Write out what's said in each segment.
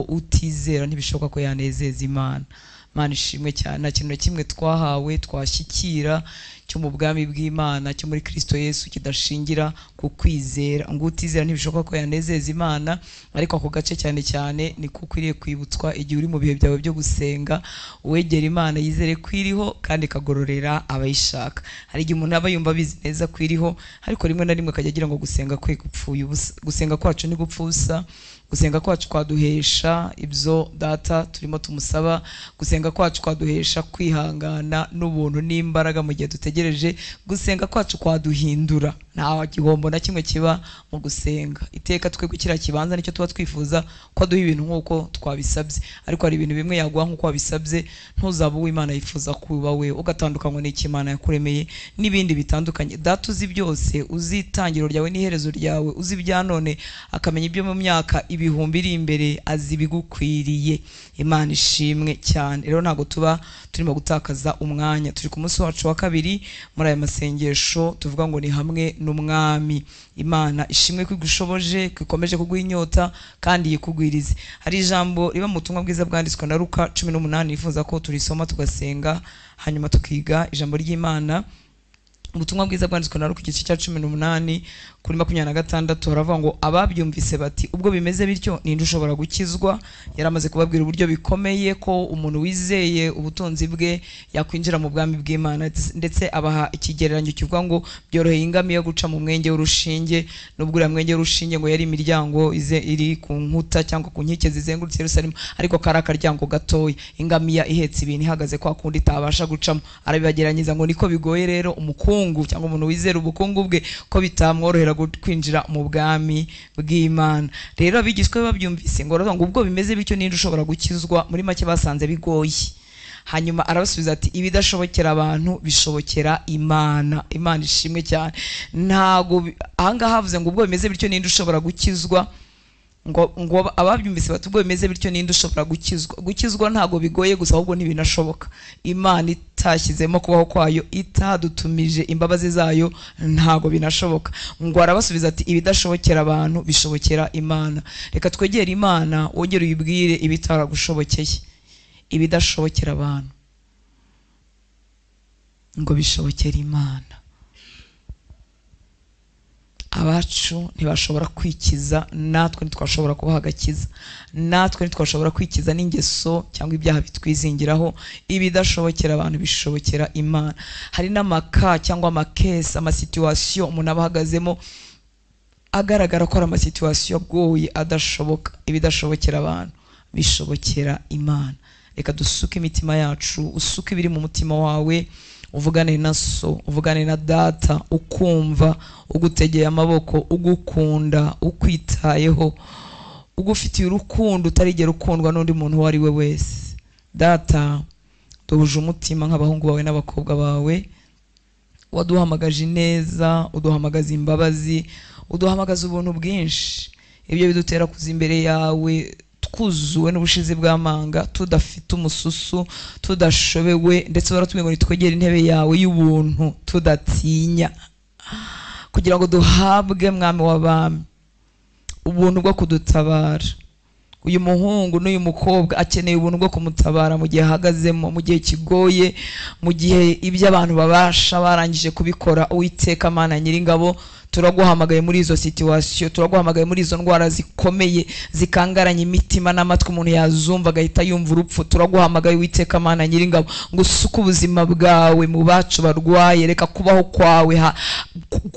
Utizera ntibishoboka ko yanezeza Imana. Imana ishimwe cyane. Nta kintu na kimwe twahawe twashyikira cyo mu bwami bw'Imana, cyo muri Kristo Yesu, kidashingira ku kwizera. Ngo utizera ntibishoboka ko yanezeza Imana. Ariko ako gace cyane cyane niko ukwiriye kwibutswa igihe uri mu bihe byawe byo gusenga. Uwegera Imana yizere ko iriho kandi ikagororera abayishaka. Hari igihe umuntu aba yumva abizi neza ko iriho, ariko rimwe na rimwe akajya agira ngo gusenga kwe gupfuye ubusa. Gusenga kwacu ni gupfa ubusa. Gusenga kwacu kwaduhesha ibyo Data turimo tumusaba. Gusenga kwacu kwaduhesha kwihangana n'ubuntu n'imbaraga mu gihe dutegereje. Gusenga kwacu kwaduhindura. Nta gihombo na kimwe kiba mu gusenga. Iteka twebwe kiriya kibanza nicyo tuba twifuza ko aduha ibintu nk'uko twabisabye, ariko hari ibintu bimwe yaguha nk'uko wabisabye ntuzaba uwo Imana yifuza kuba we, ugatandukanywa n'icyo Imana yakuremeye n'ibindi bitandukanye. Data uzi byose, uzi itangiriro ryawe n'iherezo ryawe, uzi ibya none, akamenya ibyo mu myaka ibihumbi iri imbere, azi ibigukwiriye. Imana ishimwe cyane. Rero ntabwo tuba turimo gutakaza umwanya. Turi ku munsi wacu wa kabiri muri aya masengesho tuvuga ngo ni hamwe n'Umwami. Imana ishimwe ko igushoboje, ko ikomeje kuguha inyota kandi yikugwirize. Hari ijambo riba mu butumwa bwiza bwanditswe na Luka 18, nifuza ko turisoma tugasenga, hanyuma tukiga ijambo ry'Imana. Ubutumwa bwiza bwanditswe na Luka igice cya 18 kuri 26, haravuga ngo ababyumvise bati ubwo bimeze bityo ninde ushobora gukizwa? Yaramaze kubabwira uburyo bikomeye ko umuntu wizeye ubutunzi bwe yakwinjira mu bwami bw'Imana, ndetse abaha ikigereranyo kivuga ngo byoroheye ingamiya guca mu mwenge w'urushinge, nubwo uriya mwenge w'urushinge ngo yari imiryango ize iri ku nkuta cyangwa ku nkike zizengurutse Yerusalemu, ariko kari akaryango gatoya, ingamiya ihetse ibintu ihagaze kwa kundi itabasha gucamo. Arabibageranyiriza ngo niko bigoye rero umukungu cyangwa umuntu wizera ubukungu bwe ko bitamworohera kwinjira mu bwami bw'Imana. Rero abigishwa be babyumvise ngo baravuga ngo ubwo bimeze bityo ninde ushobora gukizwa? Muri make basanze bigoye. Hanyuma arabasubiza ati ibidashobokera abantu bishobokera Imana. Imana ishimwe cyane. Ntago ahangaha havuze ngo ubwo bimeze bityo ninde ushobora gukizwa, ngo ababyumvise bati ubwo bimeze bityo ninde ushobora gukizwa? Gukizwa ntago bigoye gusa, ahubwo ntibinashoboka. Imana itashyizemo kubaho kwayo, itadutumije imbabazi zayo, ntago binashoboka. Ngo arabasubiza ati ibidashobokera abantu bishobokera Imana. Reka twegere Imana, wongere uyibwire ibitaragushobokeye. Ibidashobokera abantu ngo bishobokera Imana. Abacu ntibashobora kwikiza, natwe ntitwashobora kubaha agakiza, natwe ntitwashobora kwikiza n'ingeso cyangwa ibyaha bitwizingiraho. Ibidashobokera abantu bishobokera Imana. Hari n'amaka cyangwa amakesi, amasituwasiyo umuntu aba ahagazemo agaragara ko ari amasituwasiyo agoye adashoboka. Ibidashobokera abantu bishobokera Imana. Reka dusuke imitima yacu, usuke ibiri mu mutima wawe, uvugane na so, uvugane na data, ukumva, ugutegeye amaboko, ugukunda, ukwitayeho, ugufitiye urukundo utarigera ukundwa n'undi muntu uwo ari we wese. Data, duhuje umutima nk'abahungu bawe n'abakobwa bawe, waduhamagaje ineza, uduhamagaza imbabazi, uduhamagaza ubuntu bwinshi. Ibyo bidutera kuza imbere yawe twuzuwe n'ubushizi bw'amanga, tudafite umususu, tudashobewe, ndetse baratubwiye ngo nitwegere intebe yawe y'ubuntu tudatinya, kugira ngo duhabwe Mwami w'abami ubuntu bwo kudutabara. Uyu muhungu n'uyu mukobwa akeneye ubuntu bwo kumutabara mu gihe ahagazemo, mu gihe kigoye, mu gihe ibyo abantu babasha barangije kubikora. Uwiteka Mana Nyiringabo, turaguhamagaye muri izo situation, turaguhamagaye muri izo ndwara zikomeye zikangaranye imitima n'amatwi, umuntu yazumva agahita yumva urupfu. Turaguhamagaye Uwiteka Mana Nyiringabo ngo usuke ubuzima bwawe mu bacu barwaye. Reka kubaho kwawe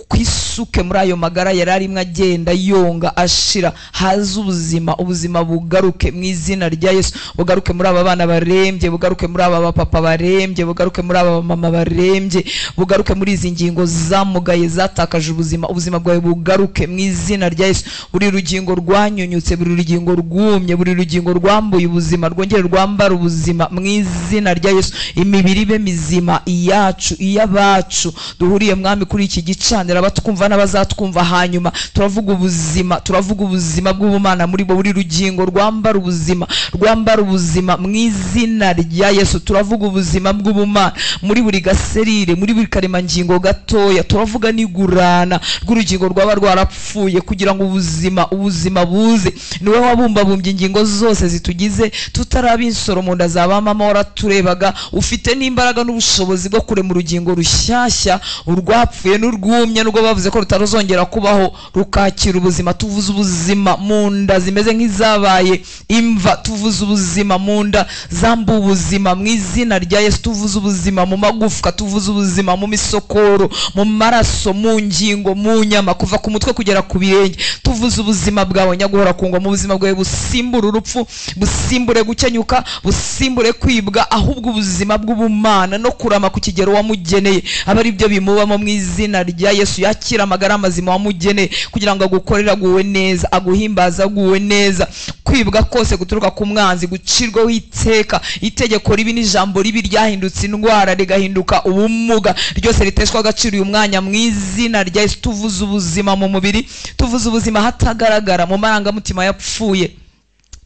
kwisuke muri ayo magara yari arimo agenda yonga ashira, haze ubuzima, ubuzima bugaruke mu izina rya Yesu. Bugaruke muri aba bana barembye, bugaruke muri aba bapapa barembye, bugaruke muri aba mama barembye, bugaruke muri izi ngingo zamugaye zatakaje ubuzima. Ubuzima bwawe bugaruke mu izina rya Yesu. Buri rugingo rwanyunyutse, buri rugingo rwumye, buri rugingo rwambuye ubuzima rwongere rwambara ubuzima mu izina rya Yesu. Imibiri ibe mizima, iyacu, iy'abacu duhuriye Mwami kuri iki gicaniro, abatwumva n'abazatwumva. Hanyuma turavuga ubuzima, turavuga ubuzima bw'ubumana muri bo. Buri rugingo rwambara ubuzima, rwambara ubuzima mu izina rya Yesu. Turavuga ubuzima bw'ubumana muri buri gaserire, muri buri karemangingo gatoya. Turavuga n'igurana rw'urugingo rwaba rwarapfuye, kugira ngo ubuzima buze. Niwe wabumbabumbye ingingo zose zitugize, tutaraba insoro mu nda za ba mama waraturebaga. Ufite n'imbaraga n'ubushobozi bwo kurema urugingo rushyashya, urwapfuye n'urwumye, nubwo bavuze ko rutaruzongera kubaho, rukakira ubuzima. Tuvuze ubuzima mu nda zimeze nk'izabaye imva, tuvuze ubuzima mu nda zamba ubuzima mu izina rya Yesu. Tuvuze ubuzima mu magufwa, tuvuze ubuzima mu misokoro, mu maraso, mu ngingo, mu nyama, kuva ku mutwe kugera ku birenge. Tuvuze ubuzima bwawe nyaguhora ku ngoma, ubuzima bwawe busimbura urupfu, busimbure gukenyuka, busimbure kwibwa, ahubwo ubuzima bw'ubumana no kurama ku kigero wamugeneye aba ari byo bimubamo mu izina rya Yesu. Yakira amagara mazima wamugeneye kugira ngo agukorere aguwe neza, aguhimbaza aguwe neza. Kwibwa kose guturuka ku mwanzi gucirwaho iteka. Itegeko ribi n'ijambo ribi ryahindutse indwara, rigahinduka ubumuga, ryose riteshwa agaciro uyu mwanya mu izina rya Yesu. Tuvuze ubuzima mu mubiri, tuvuze ubuzima hatagaragara, mu marangamutima yapfuye,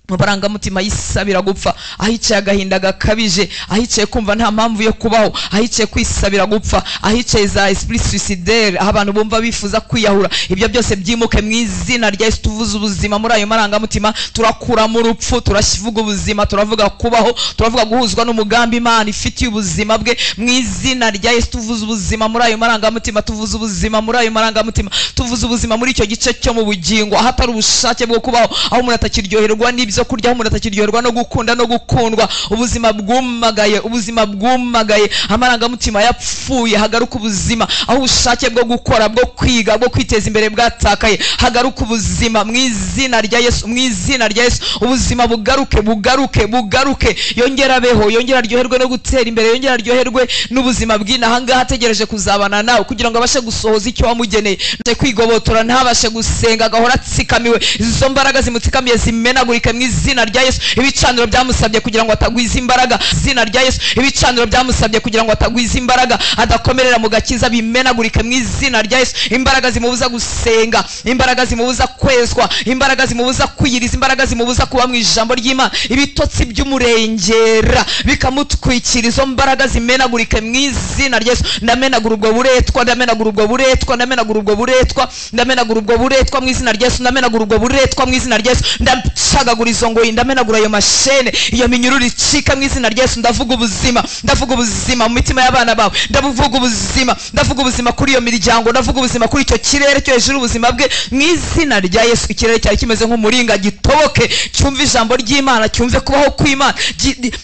mu marangamutima yisabira gupfa, ahicaye agahinda gakabije, ahicaye kumva nta mpamvu yo kubaho, ahicaye kwisabira gupfa, ahicaye za esprit suicidaire, aho abantu bumva bifuza kwiyahura. Ibyo byose byimuke mu izina rya Yesu. Tuvuze ubuzima muri ayo marangamutima, turakuramo urupfu, turavuga ubuzima, turavuga kubaho, turavuga guhuzwa n'umugambi Imana ifitiye ubuzima bwe mu izina rya Yesu. Tuvuze ubuzima muri ayo marangamutima, tuvuze ubuzima muri ayo marangamutima, tuvuze ubuzima muri icyo gice cyo mu bugingo, ahatari ubushake bwo kubaho, aho umuntu atakiryoherwa n'ibyo kurya, umuntu atakiryoherwa no gukunda no gukundwa. Ubuzima bwumagaye, ubuzima bwumagaye, amarangamutima yapfuye, hagaruka ubuzima. Aho ubushake bwo gukora, bwo kwiga, bwo kwiteza imbere bwatakaye, hagaruka ubuzima mu izina rya Yesu, mu izina rya Yesu. Ubuzima bugaruke, bugaruke, bugaruke, yongera abeho, yongera aryoherwe no gutera imbere, yongera aryoherwe n'ubuzima bw'inaha ngaha ategereje kuzabana nawe kugira ngo abashe gusohoza icyo wamugeneye. Kwigobotora, ntabashe gusenga, agahora atsikamiwe. Izo mbaraga zimutsikamiye zimenagurike mu izina rya Yesu. Ibicaniro byamusabye kugira ngo atagwiza imbaraga, izina rya Yesu. Ibicaniro byamusabye kugira ngo atagwiza imbaraga, adakomerera mu gakiza, bimenagurike mu izina rya Yesu. Imbaraga zimubuza gusenga, imbaraga zimubuza kwezwa, imbaraga zimubuza kwiyiriza, imbaraga zimubuza kuba mu ijambo ry'Imana, ibitotsi by'umurengera bikamutwikira, izo mbaraga zimenagurike mu izina rya Yesu. Ndamenagura ubwo buretwa, ndamenagura ubwo buretwa, ndamenagura ubwo buretwa, ndamenagura ubwo buretwa mu izina rya Yesu, ndamenagura ubwo buretwa mu izina rya Yesu. Ndacagagura izo ngoyi, ndamenagura ayo mashene, iyo minyururu icika mu izina rya Yesu. Ndavuga ubuzima, ndavuga ubuzima mu mitima y'abana bawe, ndavuga ubuzima, ndavuga ubuzima kuri iyo miryango, ndavuga ubuzima kuri icyo kirere cyo hejuru ubuzima bwe mu izina rya Yesu. Ikirere cyari kimeze nk'umuringa gitoboke, cyumve ijambo ry'Imana, cyumve kubaho kw'Imana,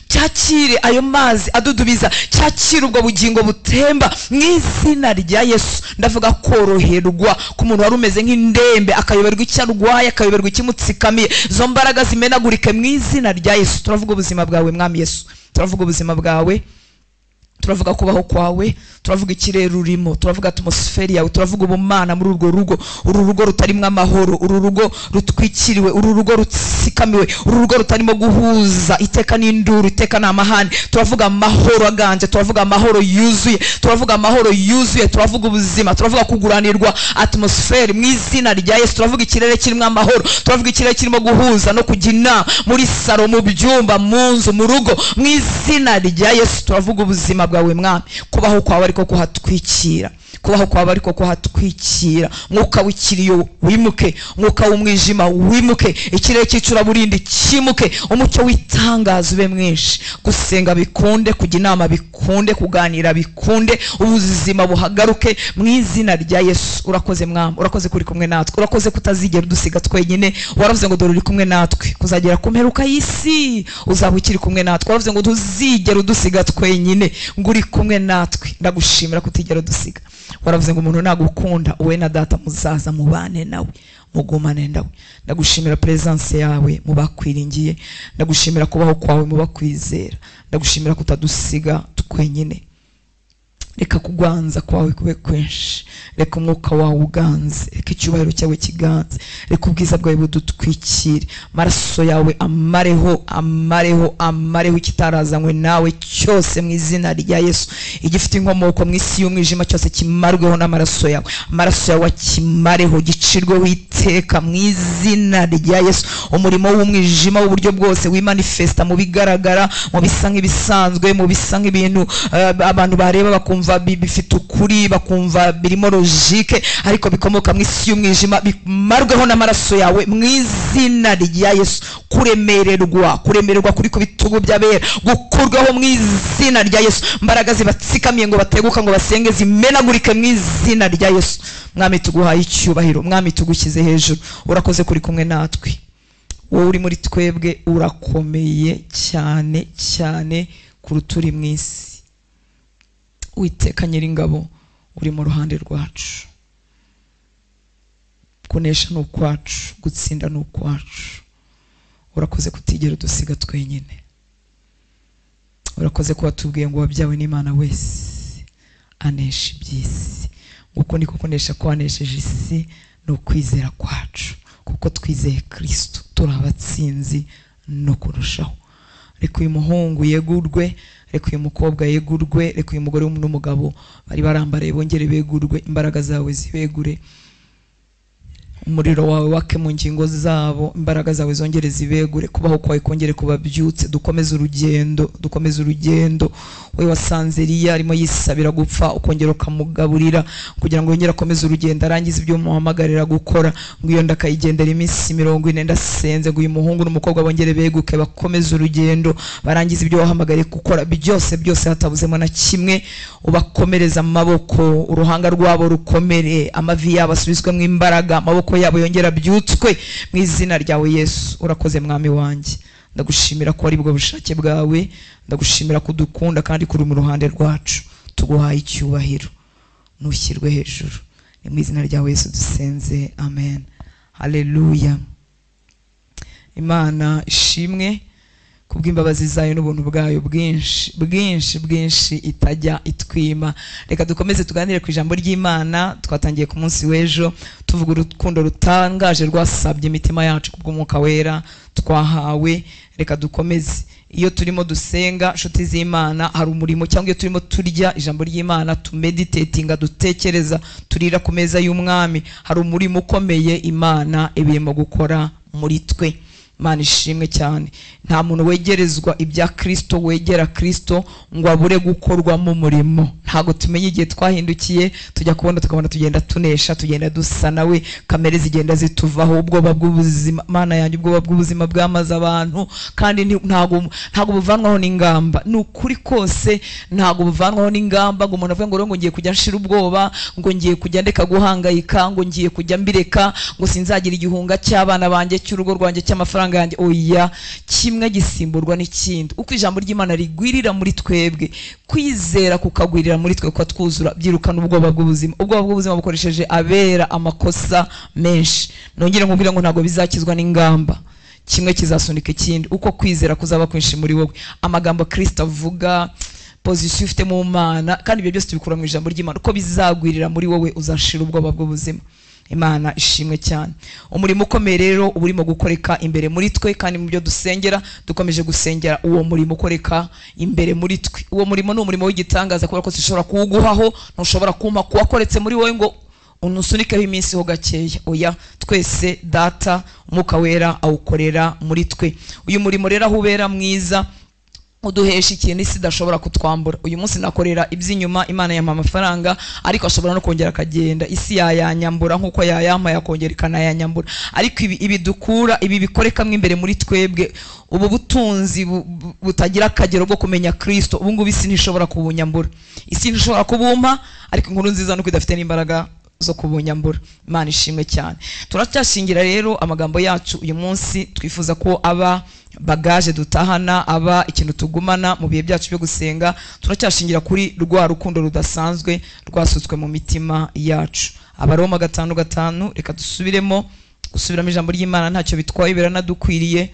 cyakire ayo mazi adudubiza, cyakire ubwo bugingo butemba mu izina rya Yesu. Ndavuga koroherwa ku muntu wari umeze nk'indembe, akayoberwa icyo arwaye, akayoberwa ikimutsikamiye, izo mbaraga zimenagurike mu izina rya Yesu. Turavuga ubuzima bwawe Mwami Yesu, turavuga ubuzima bwawe, turavuga kubaho kwawe, turavuga ikirere urimo, turavuga atmosfere yawe, turavuga ubumana muri urwo rugo, uru rugo rutarimo amahoro, uru rugo rutwikiriwe, uru rugo rutsikamiwe, uru rugo rutarimo guhuza, iteka n'induru, iteka n'amahane. Turavuga amahoro aganje, turavuga amahoro yuzuye, turavuga amahoro yuzuye, turavuga ubuzima, turavuga kuguranirwa atmosfere mu izina rya Yesu. Turavuga ikirere kirimo amahoro, turavuga ikirere kirimo guhuza no kujya inama muri saro, mu byumba, mu nzu, mu rugo, mu izina rya Yesu. Turavuga ubuzima bwawe Mwami, kubaho kwawe ariko kuhatwikira, kubaho kwawe ariko kuhatwikira. Mwuka w'ikiriyo wimuke, mwuka w'umwijima wimuke, ikirere cy'icuraburindi cyimuke, umucyo w'itangazo ube mwinshi. Gusenga bikunde, kujya inama bikunde, kuganira bikunde, ubuzima buhagaruke mu izina rya Yesu. Urakoze Mwami, urakoze kuri kumwe natwe, urakoze kutazigera udusiga twenyine. Waravuze ngo dore uri kumwe natwe kuzagera ku mperuka y'isi, uzaba ukiri kumwe natwe. Waravuze ngo ntuzigera udusiga twenyine, ngo uri kumwe natwe. Ndagushimira kutigera udusiga. Waravuze ngo umuntu nagukunda, wowe na data muzaza mubane nawe, mugumane nawe. Ndagushimira presence yawe mu bakwiringiye, ndagushimira kubaho kwawe mu bakwizera, ndagushimira kutadusiga twenyine. Reka kugwanza kwawe kube kwinshi, reka umwuka wawe uganze, reka icyubahiro cyawe kiganze, reka ubwiza bwawe budutwikire, amaraso yawe amareho, amareho, amareho ikitarazanywe nawe cyose mu izina rya Yesu. Igifite inkomoko mu isi y'umwijima cyose kimarweho n'amaraso yawe, amaraso yawe akimareho, gicirweho iteka mu izina rya Yesu. Umurimo w'umwijima w'uburyo bwose wimanifesta mu bigaragara, mu bisa nk'ibisanzwe, mu bisa nk'ibintu abantu bareba bakumva bakumva bifite ukuri, bakumva birimo logique, ariko bikomoka mu isi y'umwijima, bimarweho n'amaraso yawe mu izina rya Yesu. Kuremererwa kuri ku bitugu by'abera gukurwaho mu izina rya Yesu. Imbaraga zibatsikamiye ngo bateguka ngo basenge zimenagurike mu izina rya Yesu. Mwami tuguhaye icyubahiro, Mwami tugushyize hejuru, urakoze kuri kumwe natwe. Wowe uri muri twebwe urakomeye cyane cyane kuruta uri mu isi. Uwiteka Nyiringabo uri mu ruhande rwacu. Kunesha ni ukwacu, gutsinda ni ukwacu. Urakoze kutigera udusiga twenyine. Urakoze kuba tubwiye ngo wabyawe n'Imana wese anesha iby'isi. Nguko niko kunesha kwanesheje isi ni ukwizera kwacu, kuko twizeye Kristo turi abatsinzi no kurushaho. Reka uyu muhungu yegurwe, reka uyu mukobwa yegurwe, reka uyu mugore n'umugabo bari barambaraye bongere begurwe, imbaraga zawe zibegure, umuriro wawe wake mu ngingo zabo, imbaraga zawe zongere zibegure, kubaho kwawe kongere kubabyutse. Dukomeze urugendo, dukomeze urugendo. We wasanze Eliya arimo yisabira gupfa, ukongera ukamugaburira kugira ngo yongere akomeze urugendo, arangize ibyo muhamagarira gukora. Ngo iyo ndakayigendera iminsi 40, ndasenze ngo uyu muhungu n'umukobwa bongere beguke, bakomeze urugendo, barangize ibyo wahamagariye gukora byose byose, hatabuzemo na kimwe. Ubakomereza amaboko, uruhanga rwabo rukomere, amavi yabo asubizwemo imbaraga, amaboko yabo yongera byutswe mu izina ryawe Yesu. Urakoze Mwami wanjye, ndagushimira ko ari bwo bushake bwawe, ndagushimira ko udukunda kandi kuri mu ruhande rwacu. Tuguhaye icyubahiro, ntushyirwe hejuru. Ni mu izina ryawe Yesu dusenze, amen. Haleluya. Imana ishimwe kubw'imbabazi zayo n'ubuntu bwayo bwinshi bwinshi bwinshi itajya itwima. Reka dukomeze tuganire ku ijambo ry'Imana twatangiye ku munsi w'ejo, tuvuga urukundo rutangaje rwasabye imitima yacu kubw'umwuka wera twahawe. Reka dukomeze. Iyo turimo dusenga nshuti z'Imana, hari umurimo, cyangwa iyo turimo turya ijambo ry'Imana, tumeditatinga, dutekereza, turira ku meza y'Umwami, hari umurimo ukomeye Imana ibirimo gukora muri twe. Imana ishimwe cyane. Nta muntu wegerezwa ibya Kristo, wegera Kristo ngo abure gukorwamo umurimo. Ntago tumenye igihe twahindukiye, tujya kubona tukabona tugenda tunesha, tugenda dusa nawe, kamere zigenda zituvaho, ubwoba bw'ubuzima. Mana yanjye, ubwoba bw'ubuzima bwamaze abantu, kandi ntago buvanwaho n'ingamba. Ni ukuri kose ntago buvanwaho n'ingamba ngo umuntu avuge ngo ngo ngiye kujya nshira ubwoba, ngo ngiye kujya ndeka guhangayika, ngo ngiye kujya mbireka, ngo sinzagira igihunga cy'abana banjye, cy'urugo rwanjye, cy'amafaranga yanjye. Oya, kimwe gisimburwa n'ikindi. Uko ijambo ry'Imana rigwirira muri twebwe, kwizera kukagwirira muri twe, kukatwuzura, byirukana ubwoba bw'ubuzima. Ubwoba bw'ubuzima bukoresheje abera amakosa menshi. Nongere nkubwire ngo ntago bizakizwa n'ingamba, kimwe kizasunika ikindi. Uko kwizera kuzaba kwinshi muri wowe, amagambo Kristo avuga, position ufite mu Mana, kandi ibyo byose tubikura mu ijambo ry'Imana, uko bizagwirira muri wowe uzashira ubwoba bw'ubuzima. Imana ishimwe cyane. Umurimo ukomeye rero uba urimo gukoreka imbere muri twe, kandi mu byo dusengera dukomeje gusengera uwo murimo ukoreka imbere muri twe. Uwo murimo ni umurimo w'igitangaza, kubera ko sinshobora kuwuguhaho, ntushobora kumpa kuwakoretse muri wowe ngo unusunikeho iminsi ho gakeya. Oya, twese Data Umwuka Wera awukorera muri twe. Uyu murimo rero aho ubera mwiza, uduhesha ikintu isi idashobora kutwambura. Uyu munsi nakorera iby'inyuma, Imana yampa amafaranga, ariko ashobora no kongera akagenda, isi yayanyambura nkuko yayampa yakongera ikanayanyambura. Ariko ibi dukura, ibi bikorekamwe imbere muri twebwe, ubu butunzi butagira akagero bwo kumenya Kristo, ubu ngubu isi ntishobora kubunyambura, isi ntishobora kubumpa. Ariko inkuru nziza nuko idafite n'imbaraga zo kubunyambura. Imana ishimwe cyane. Turacyashingira rero amagambo yacu uyu munsi, twifuza ko aba bagaje dutahana, aba ikintu tugumana mu bihe byacu byo gusenga. Turacyashingira kuri rwa rukundo rudasanzwe rwasutswe mu mitima yacu. Abaroma 5:5, reka dusubiremo. Gusubiramo ijambo ry'Imana ntacyo bitwaye, biranadukwiriye.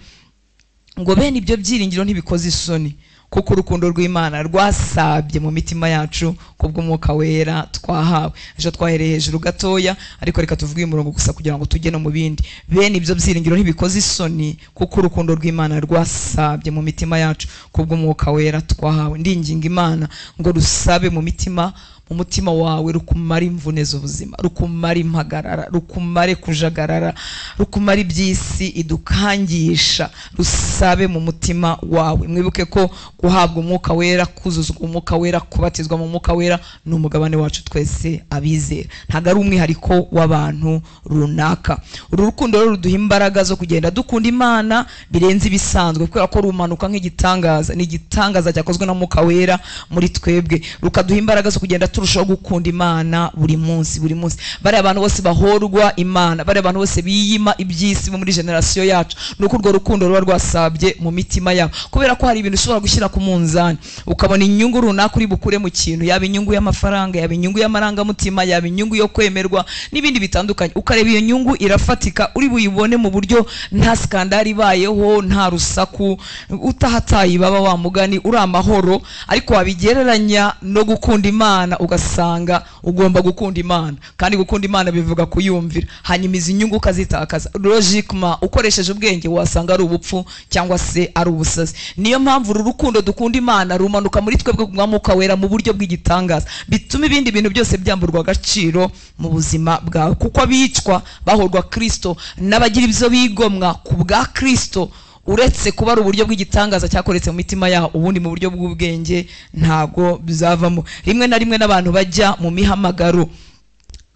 Ngo bene ibyo byiringiro ntibikoze isoni, kuko urukundo rw'Imana rwasabye mu mitima yacu kubw'umwuka wera twahawe. Ejo twahereye hejuru gatoya, ariko reka tuvuge uyu murongo gusa kugira ngo tujye no mu bindi. Bene ibyo byiringiro ntibikoze isoni, kuko urukundo rw'Imana rwasabye mu mitima yacu kubw'umwuka wera twahawe. Ndinginga Imana ngo rusabe mu mitima, mu mutima wawe rukumara imvune z'ubuzima, rukumara impagarara, rukumare kujagarara, rukumara iby'isi idukangisha, rusabe mu mutima wawe. Mwibuke ko guhabwa umwuka wera, kuzuzwa umwuka wera, kubatizwa mu mwuka wera ni umugabane wacu twese abizera, ntabwo ari umwihariko w'abantu runaka. Uru rukundo rero ruduha imbaraga zo kugenda dukunda Imana birenze ibisanzwe, kubera ko rumanuka nk'igitangaza, ni igitangaza cyakozwe na mwuka wera muri twebwe, rukaduha imbaraga zo kugenda turushaho gukunda Imana buri munsi buri munsi. Bariya abantu bose bahorwa Imana, bariya abantu bose biyima iby'isi muri generasiyo yacu, nuko urwo rukundo ruba rwasabye mu mitima yabo, kubera ko hari ibintu ushobora gushyira ku munzani ukabona inyungu runaka uri bukure mu kintu, yaba inyungu y'amafaranga, yaba inyungu y'amarangamutima, yaba inyungu yo kwemerwa n'ibindi bitandukanye, ukareba iyo nyungu irafatika uri buyibone mu buryo nta skandali ibayeho, nta rusaku, utahataye baba wa mugani uri amahoro. Ariko wabigereranya no gukunda Imana ugasanga ugomba gukunda Imana, kandi gukunda Imana bivuga kuyumvira, hanyuma izi nyungu ukazitakaza. Logiquement ukoresheje ubwenge wasanga ari ubupfu cyangwa se ari ubusazi. Niyo mpamvu uru rukundo dukunda Imana rumanuka muri twebwe ku mwuka wera mu buryo bw'igitangaza, bituma ibindi bintu byose byamburwa agaciro mu buzima bwawe, kuko abicwa bahorwa Kristo n'abagira ibyo bigomwa ku bwa Kristo, uretse kuba ari uburyo bw'igitangaza cyakoretse mu mitima yabo, ubundi mu buryo bw'ubwenge ntago bizavamo. Rimwe na rimwe n'abantu bajya mu mihamagaro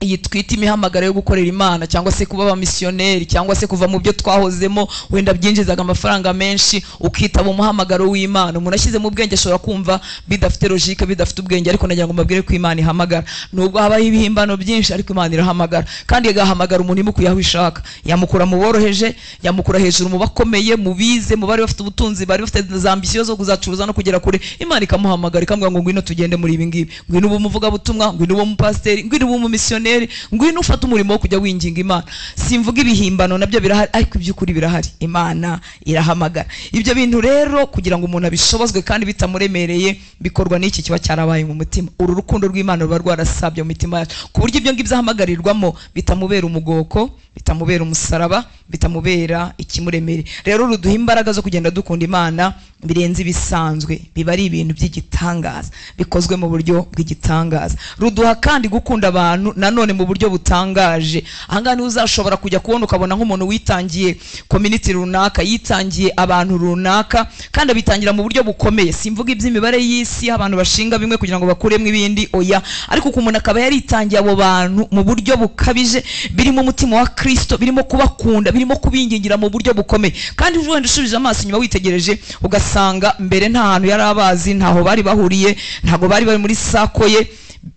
iyi twita imihamagaro yo gukorera Imana, cyangwa se kuba abamisiyoneri, cyangwa se kuva mu byo twahozemo wenda byinjizaga amafaranga menshi ukitaba umuhamagaro w'Imana. Umuntu ashyize mu bwenge ashobora kumva bidafite logique, bidafite ubwenge, ariko nagira ngo mbabwire ko Imana ihamagara. Nubwo habaho ibihimbano byinshi, ariko Imana irahamagara, kandi igahamagara umuntu imukuye aho ishaka. Yamukura mu boroheje, yamukura hejuru mu bakomeye, mu bize, mu bari bafite ubutunzi, bari bafite za ambition zo kuzacuruza no kugera kure. Imana ikamuhamagara ikamubwira ngo ngwino tugende muri ibi ngibi, ngwino ube umuvugabutumwa, ngwino ube umupasiteri, ngwino ube umumisiyoneri, ngwino ufate umurimo wo kujya winginga Imana. Simvuga ibihimbano, nabyo birahari, ariko iby'ukuri birahari. Imana irahamagara. Ibyo bintu rero kugira ngo umuntu abishobozwe kandi bitamuremereye, bikorwa n'iki kiba cyarabaye mu mutima. Uru rukundo rw'Imana ruba rwarasabye mu mitima yacu, ku buryo ibyo ngibyo ahamagarirwamo bitamubera umugoko, bitamubera umusaraba, bitamubera ikimuremereye. Rero ruduha imbaraga zo kugenda dukunda Imana birenze ibisanzwe, biba ari ibintu by'igitangaza bikozwe mu buryo bw'igitangaza. Ruduha kandi gukunda abantu nanone mu buryo butangaje. Ahangaha niho uzashobora kujya kubona ukabona nk'umuntu witangiye community runaka, yitangiye abantu runaka, kandi abitangira mu buryo bukomeye. Simvuga iby'imibare y'isi abantu bashinga bimwe kugira ngo bakuremo ibindi, oya, ariko umuntu akaba yaritangiye abo bantu mu buryo bukabije, birimo umutima wa Kristo, birimo kubakunda, birimo kubingingira mu buryo bukomeye. Kandi wenda ushubije amaso inyuma witegereje ugasanga mbere nta hantu yari abazi, ntaho bari bahuriye, ntago bari bari muri sako ye,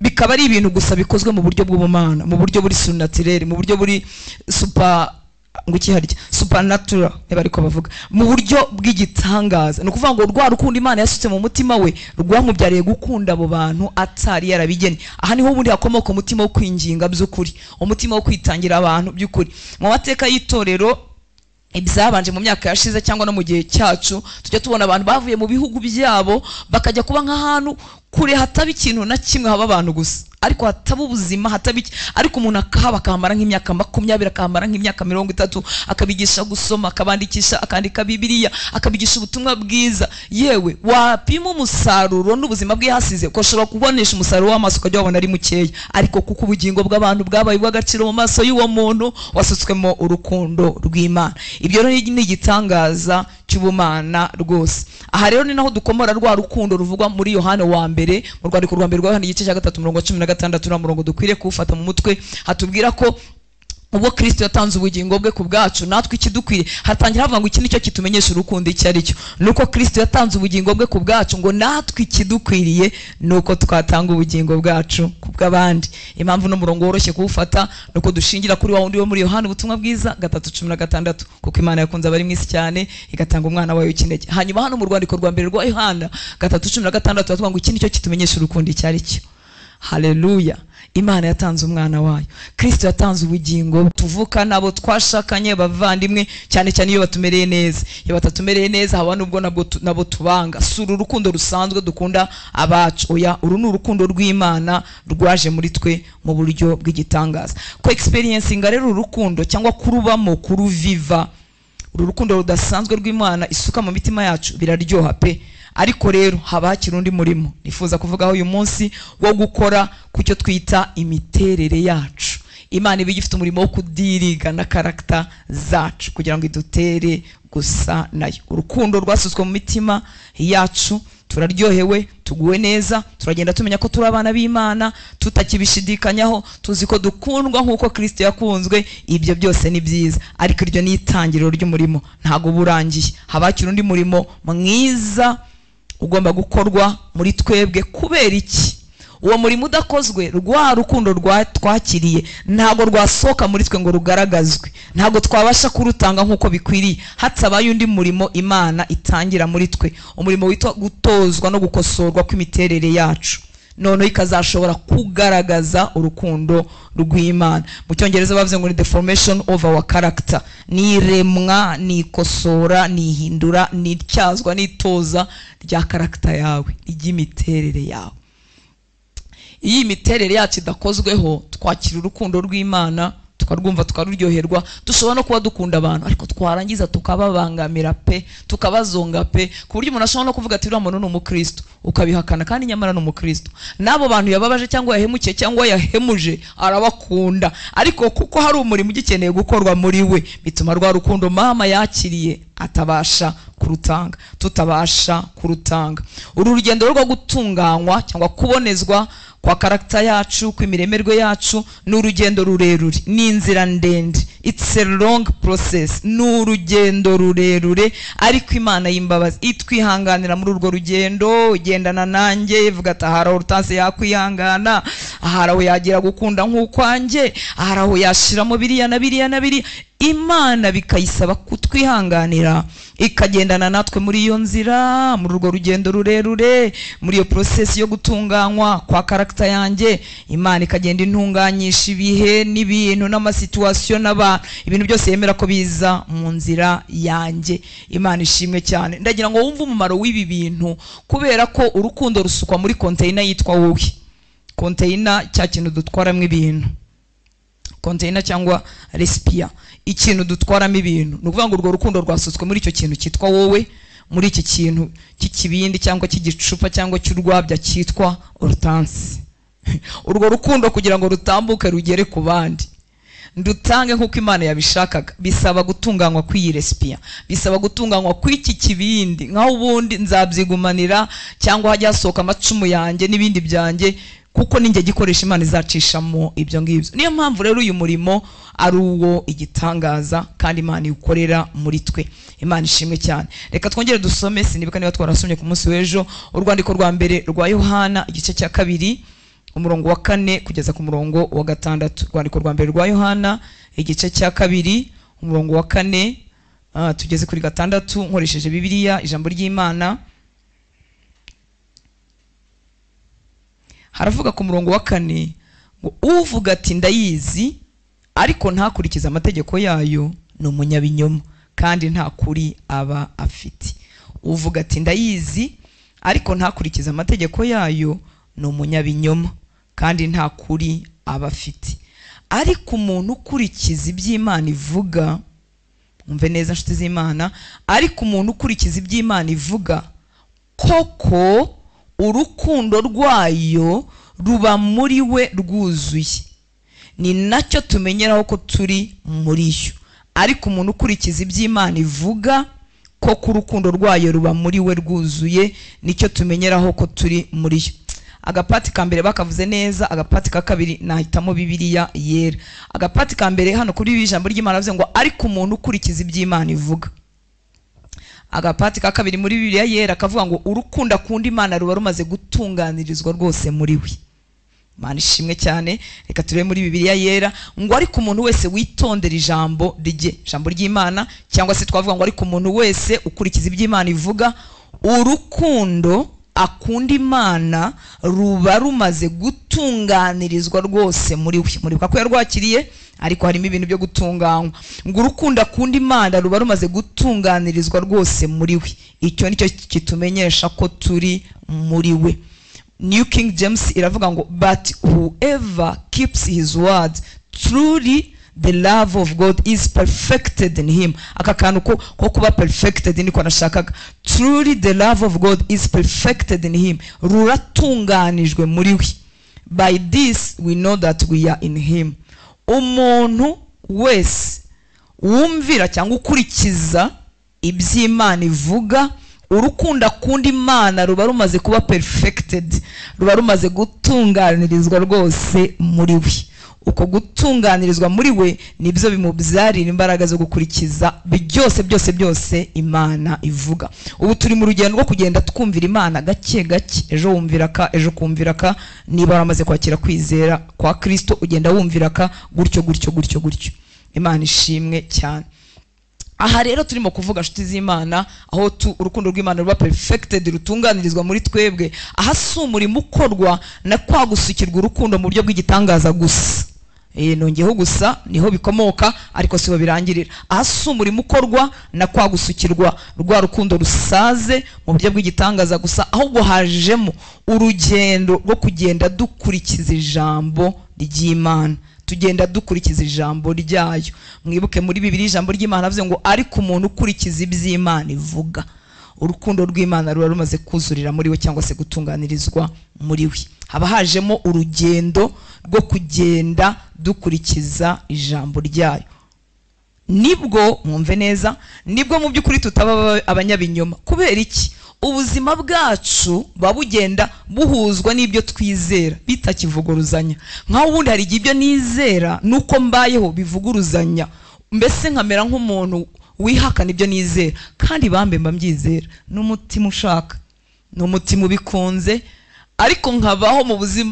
bikaba ari ibintu gusa bikozwe mu buryo bw'ubumana, mu buryo buri surnaturel, mu buryo buri super ngukiharya supernatural niba ariko bavuga, mu buryo bw'igitangaza. Ni ukuvuga ngo rwa rukundo Imana yasutse mu mutima we rwamubyariye gukunda abo bantu atari yarabigeni. Aha niho ubundi hakomoka umutima wo kwinginga by'ukuri, umutima wo kwitangira abantu by'ukuri. Mu mateka y'itorero ibyabanje mu myaka yashize cyangwa no mu gihe cyacu, tujya tubona abantu bavuye mu bihugu byabo bakajya kuba nk'ahantu kure hataba ikintu na kimwe, haba abantu gusa, ariko hataba ubuzima, hataba iki, ariko umuntu akahaba akahamara nk'imyaka 20, akahamara nk'imyaka 30, akabigisha gusoma, akabandikisha, akandika Bibiliya, akabigisha ubutumwa bwiza. Yewe wapima umusaruro n'ubuzima bwe hasize, ko ushobora kubonesha umusaruro w'amaso ukajya wabona ari mukeya, ariko kuko ubugingo bw'abantu bwabaye ubw'agaciro mu maso y'uwo muntu wasutswemo urukundo rw'Imana. Ibyo rero ni igitangaza cy'ubumana rwose. Aha rero ni naho dukomora rwa rukundo ruvugwa muri Yohana wa mbere, mu rwandiko rwa mbere rwa Yohana igice cya 3 umurongo wa 16 na murongo dukwiriye kuwufata mu mutwe, hatubwira ko ubwo Kristo yatanze ubugingo bwe ku bwacu, natwe ikidukwiriye. Hatangira havuga ngo iki nicyo kitumenyesha urukundo icyo ari cyo, nuko Kristo yatanze ubugingo bwe ku bwacu, ngo natwe ikidukwiriye nuko twatanga ubugingo bwacu ku bw'abandi. Impamvu n'umurongo woroshye kuwufata nuko dushingira kuri wa wundi wo muri Yohana ubutumwa bwiza 3:16, kuko Imana yakunze abari mu isi cyane igatanga umwana wayo w'ikinege. Hanyuma hano mu rwandiko rwa mbere rwa Yohana 3:16 tuvuga ngo iki nicyo kitumenyesha urukundo icyo ari cyo. Haleluya. Imana yatanze umwana wayo, Kristo yatanze ubugingo. Tuvuka nabo twashakanye, bavandimwe, cyane cyane iyo batumereye neza. Iyo batatumereye neza haba nubwo nabo tubanga. Si uru rukundo rusanzwe dukunda abacu, oya, uru ni urukundo rw'Imana rwaje muri twe mu buryo bw'igitangaza. Ko experiencinga rero urukundo cyangwa kurubamo, kuruviva, uru rukundo rudasanzwe rw'Imana isuka mu mitima yacu, biraryoha pe. Ariko rero haba hakiri undi murimo nifuza kuvugaho uyu munsi wo gukora ku cyo twita imiterere yacu. Imana iba igifite umurimo wo kudiriga na character zacu kugira ngo idutere gusa nayo. Urukundo rwasutswe mu mitima yacu, turaryohewe, tuguwe neza, turagenda tumenya ko turi abana b'Imana, tutakibishidikanyaho, tuzi ko dukundwa nk'uko Kristo yakunzwe. Ibyo byose ni byiza, ariko iryo ni itangiriro ry'umurimo, ntago burangiye. Haba hakiri undi murimo mwiza ugomba gukorwa muri twebwe. Kubera iki? Uwo murimo udakozwe, rwa rukundo twakiriye ntago rwasohoka muri twe ngo rugaragazwe, ntago twabasha kurutanga nk'uko bikwiriye hatabaye undi murimo Imana itangira muri twe, umurimo witwa gutozwa no gukosorwa kw'imiterere yacu, noneho ikazashobora kugaragaza urukundo rw'Imana. Mu Cyongereza bavuze ngo ni the formation of our character, ni iremwa, ni ikosora, ni ihindura, ni ityazwa, ni itoza rya character yawe, ry'imiterere yawe. Iyo imiterere yacu idakozweho, twakira urukundo rw'Imana tukarwumva, tukaruryoherwa, dushobora no kuba dukunda abantu, ariko twarangiza tukababangamira pe, tukabazonga pe, ku buryo umuntu ashobora no kuvuga ati uriya muntu ni umukristo, ukabihakana kandi nyamara ni umukristo. N'abo bantu yababaje cyangwa yahemukiye cyangwa yahemuje arabakunda, ariko kuko hari umurimo ugikeneye gukorwa muri we, bituma rwa rukundo mama yakiriye atabasha kurutanga, tutabasha kurutanga. Uru rugendo rwo gutunganywa cyangwa kubonezwa kwa character yacu, kw'imiremerwe yacu, ni urugendo rurerure, ni inzira ndende, it's a long process, ni urugendo rurerure, ariko Imana y'imbabazi itwihanganira muri urwo rugendo, igendana nanjye, ivuga ati ahari aho Hortense yakwihangana, ahari aho yagira gukunda nk'ukwanjye, ahari aho yashiramo biriya na biriya na biriya. Imana bikayisaba kutwihanganira, ikagendana natwe muri iyo nzira, muri urwo rugendo rurerure, muri iyo process yo gutunganywa kwa character yanjye. Imana ikagenda intunganyisha ibihe n'ibintu n'amasituation n'abantu, ibintu byose yemera ko biza mu nzira yanjye. Imana ishimwe cyane. Ndagira ngo wumve umumaro w'ibi bintu, kubera ko urukundo rusukwa muri container yitwa wowe. Container, cya kintu dutwaramo ibintu, container cyangwa recipient, ikintu dutwaramo ibintu. Ni ukuvuga ngo urwo rukundo rwasutswe muri icyo kintu cyitwa wowe, muri iki kintu cy'ikibindi cyangwa cy'igicupa cyangwa cy'urwabya cyitwa Hortense. Urwo rukundo kugira ngo rutambuke rugere ku bandi, ndutange nk'uko Imana yabishakaga, bisaba gutunganywa kw'iyi recipient, bisaba gutunganywa kw'iki kibindi. Nkaho ubundi nzabyigumanira cyangwa hajya hasohoka amacumu yanjye n'ibindi byanjye, kuko ninjye gikoresha Imana izacishamo ibyo ngibyo. Niyo mpamvu rero uyu murimo ari uwo igitangaza kandi Imana iwukorera muri twe. Imana ishimwe cyane. Reka twongere dusome, sinibuka niba twarasomye ku munsi w'ejo, urwandiko rwa mbere rwa Yohana igice cya 2 umurongo wa 4 kugeza ku murongo wa 6. Urwandiko rwa mbere rwa Yohana igice cya 2 umurongo wa 4 tugeze kuri 6, nkoresheje Bibiliya ijambo ry'Imana. Haravuga ku murongo wa 4 ngo uvuga ati ndayizi ariko ntakurikiza amategeko yayo ni umunyabinyoma kandi nta kuri aba afite. Uvuga ati ndayizi ariko ntakurikiza amategeko yayo ni umunyabinyoma kandi nta kuri aba afite. Ariko umuntu ukurikiza iby'Imana ivuga, umve neza nshuti z'Imana, ariko umuntu ukurikiza iby'Imana ivuga, koko urukundo rwayo ruba muri we rwuzuye, ni nacyo tumenyeraho ko turi muri yo. Ariko umuntu ukurikiza iby'Imana ivuga, koko urukundo rwayo ruba muri we rwuzuye, nicyo tumenyeraho ko turi muri yo. Agapati ka mbere bakavuze neza, agapati ka kabiri nahitamo Bibiliya yera. Agapati ka mbere hano kuri ijambo ry'Imana bavuze ngo ariko umuntu ukurikiza iby'Imana ivuga. Agapati ka kabiri muri Bibiliya yera kavuga ngo urukundo akunda Imana ruba rumaze gutunganirizwa rwose muri we. Imana ishimwe cyane. Reka turebe muri Bibiliya yera ngo ariko umuntu wese witondera ijambo rye, ijambo ry'Imana, cyangwa se twavuga ngo ariko umuntu wese ukurikiza iby'Imana ivuga, urukundo akunda Imana ruba rumaze gutunganirizwa rwose muri we. Muribuka ko yarwakiriye, ariko harimo ibintu byo gutunganywa. Ngo urukundo akunda Imana ruba rumaze gutunganirizwa rwose muri we. Icyo nicyo kitumenyesha ko turi muri we. New King James iravuga ngo but whoever keeps his word, truly The love of God is perfected in him. Aka kantu ko kuba perfected niko nashakaga. Truly the love of God is perfected in him, ruratunganijwe muri we. By this we know that we are in him. Umuntu wese wumvira cyangwa ukurikiza iby'Imana ivuga, urukundo akunda Imana ruba rumaze kuba perfected, ruba rumaze gutunganirizwa rwose muri we. Uko gutunganirizwa muri we nibyo bimubyarira imbaraga zo gukurikiza byose byose byose Imana ivuga. Ubu turi mu rugendo rwo kugenda twumvira Imana gake gake, ejo wumvira ka, ejo kumvira ka. Niba waramaze kwakira kwizera kwa Kristo ugenda wumvira ka, gutyo gutyo gutyo gutyo. Imana ishimwe cyane. Aha rero turimo kuvuga, nshuti z'Imana, aho urukundo rw'Imana ruba perfected, rutunganirizwa muri twebwe. Aha si umurimo ukorwa na kwa gusukirwa urukundo mu buryo bw'igitangaza gusa. Nongeyeho gusa niho bikomoka, ariko siho birangirira. Aha si umurimo ukorwa na kwa gusukirwa rwa rukundo rusaze mu buryo bw'igitangaza gusa, ahubwo hajemo urugendo rwo kugenda dukurikiza ijambo ry'Imana, tugenda dukurikiza ijambo ryayo. Mwibuke muri Bibiliya ijambo ry'Imana avuze ngo ariko umuntu ukurikiza iby'Imana ivuga, urukundo rw'Imana ruba rumaze kuzurira muri we cyangwa se gutunganirizwa muri we. Haba hajemo urugendo rwo kugenda dukurikiza ijambo ryayo. Nibwo mwumve neza, nibwo mu by'ukuri tutaba abanyabinyoma. Kubera iki? Ubuzima bwacu buba bugenda buhuzwa n'ibyo twizera, bitakivuguruzanya. Nkaho ubundi hari igihe ibyo nizera nuko mbayeho bivuguruzanya, mbese nkamera nk'umuntu wihakana ibyo nizera, kandi bambe mba mbyizera n'umutima ushaka, n'umutima ubikunze, ariko nkabaho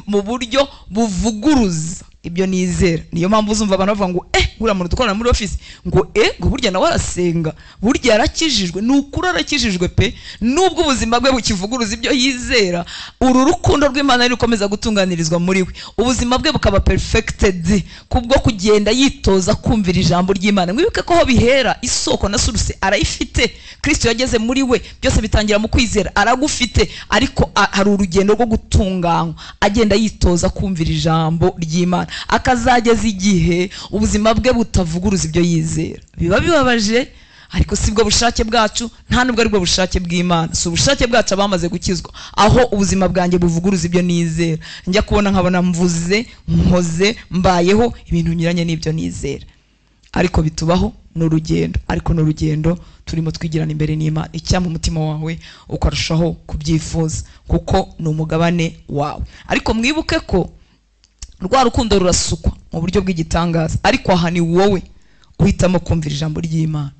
mu buryo buvuguruza ibyo nizera. Niyo mpamvu uzumva abantu bavuga ngo uriya muntu dukorana muri office ngo ngo burya nawe arasenga, burya yarakijijwe. Ni ukuri arakijijwe pe, nubwo ubuzima bwe bukivuguruza ibyo yizera, uru rukundo rw'Imana rukomeza gutunganirizwa muri we, ubuzima bwe bukaba perfected kubwo kugenda yitoza kumvira ijambo ry'Imana. Mwibuke ko aho bihera, isoko na source arayifite. Kristo yageze muri we, byose bitangira mu kwizera, aragufite, ariko hari urugendo rwo gutunganywa, agenda yitoza kumvira ijambo ry'Imana, akazageza igihe ubuzima bwe butavuguruza ibyo yizera. Biba bibabaje, ariko sibwo bushake bwacu, nta nubwo aribwo bushake bw'Imana. Si ubushake bwacu abamaze gukizwa, aho ubuzima bwanjye buvuguruza ibyo nizera, njya kubona nkabona mvuze, nkoze, mbayeho ibintu binyuranye n'ibyo nizera. Ariko bitubaho, ni urugendo, ariko ni urugendo turimo twigirana imbere n'Imana. Icyampa umutima wawe ukarushaho kubyifuza, kuko ni umugabane wawe. Ariko mwibuke ko rwa rukundo rurasukwa mu buryo bw'igitangaza, ariko aha ni wowe uhitamo kumvira ijambo ry'Imana,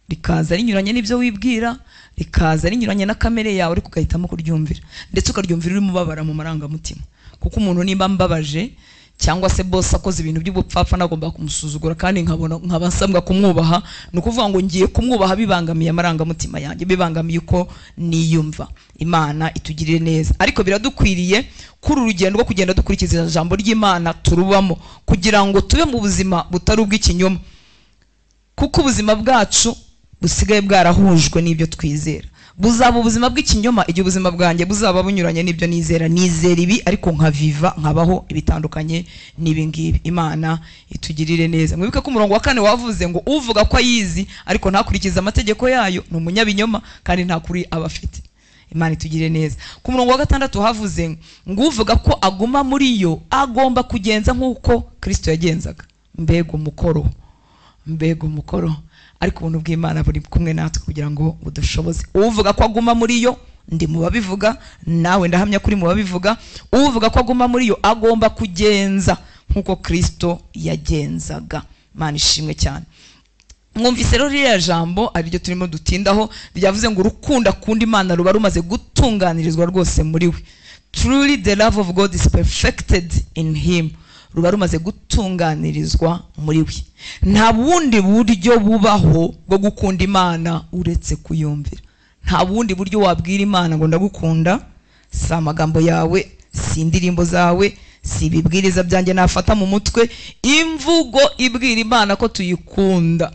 rikaza rinyuranye n'ibyo wibwira, rikaza rinyuranye na kamere yawe, ariko ugahitamo kuryumvira, ndetse ukaryumvira urimo ubabara mu marangamutima. Kuko umuntu nimba mbabaje cyangwa se boss akoze ibintu by'ubupfapfa, nagomba kumusuzugura kandi nkabona nkaba nsabwa kumwubaha, ni ukuvuga ngo ngiye kumwubaha bibangamiye amarangamutima yanjye, bibangamiye uko niyumva. Imana itugirire neza. Ariko biradukwiriye kuri urugendo rwo kugenda dukurikiza ijambo ry'Imana turubamo, kugira ngo tube mu buzima butari ubw'ikinyoma, kuko ubuzima bwacu busigaye bwarahujwe n'ibyo twizera. Buzaba ubuzima bw'ikinyoma igihe ubuzima bwanjye buzaba bunyuranye n'ibyo nizera. Nizera ibi ariko nkaviva, nkabaho ibitandukanye n'ibi ngibi. Imana itugirire neza. Mwibuke ko umurongo wa 4 wavuze ngo uvuga ko ayizi ariko ntakurikize amategeko yayo ni umunyabinyoma kandi nta kuri aba afite. Imana itugirire neza. Ku murongo wa 6 havuze ngo uvuga ko aguma muri yo agomba kugenza nk'uko Kristo yagenzaga. Mbega umukoro, mbega umukoro. Ariko ubuntu bw'Imana buri kumwe natwe kugira ngo budushoboze. Uvuga ko aguma muri yo, ndi mu babivuga, nawe ndahamya kuri mu babivuga, uvuga ko aguma muri yo agomba kugenza nk'uko Kristo yagenzaga. Imana ishimwe cyane. Mwumvise rero ririya jambo ariryo turimo dutindaho, ryavuze ngo urukundo akunda Imana ruba rumaze gutunganirizwa rwose muri we. Truly the love of God is perfected in him. Ruba rumaze gutunganirizwa muri we. Nta bundi buryo bubaho bwo gukunda Imana uretse kuyumvira. Nta bundi buryo wabwira Imana ngo ndagukunda, si amagambo yawe, si indirimbo zawe, si ibibwiriza byanjye nafata mu mutwe. Imvugo ibwira Imana ko tuyikunda,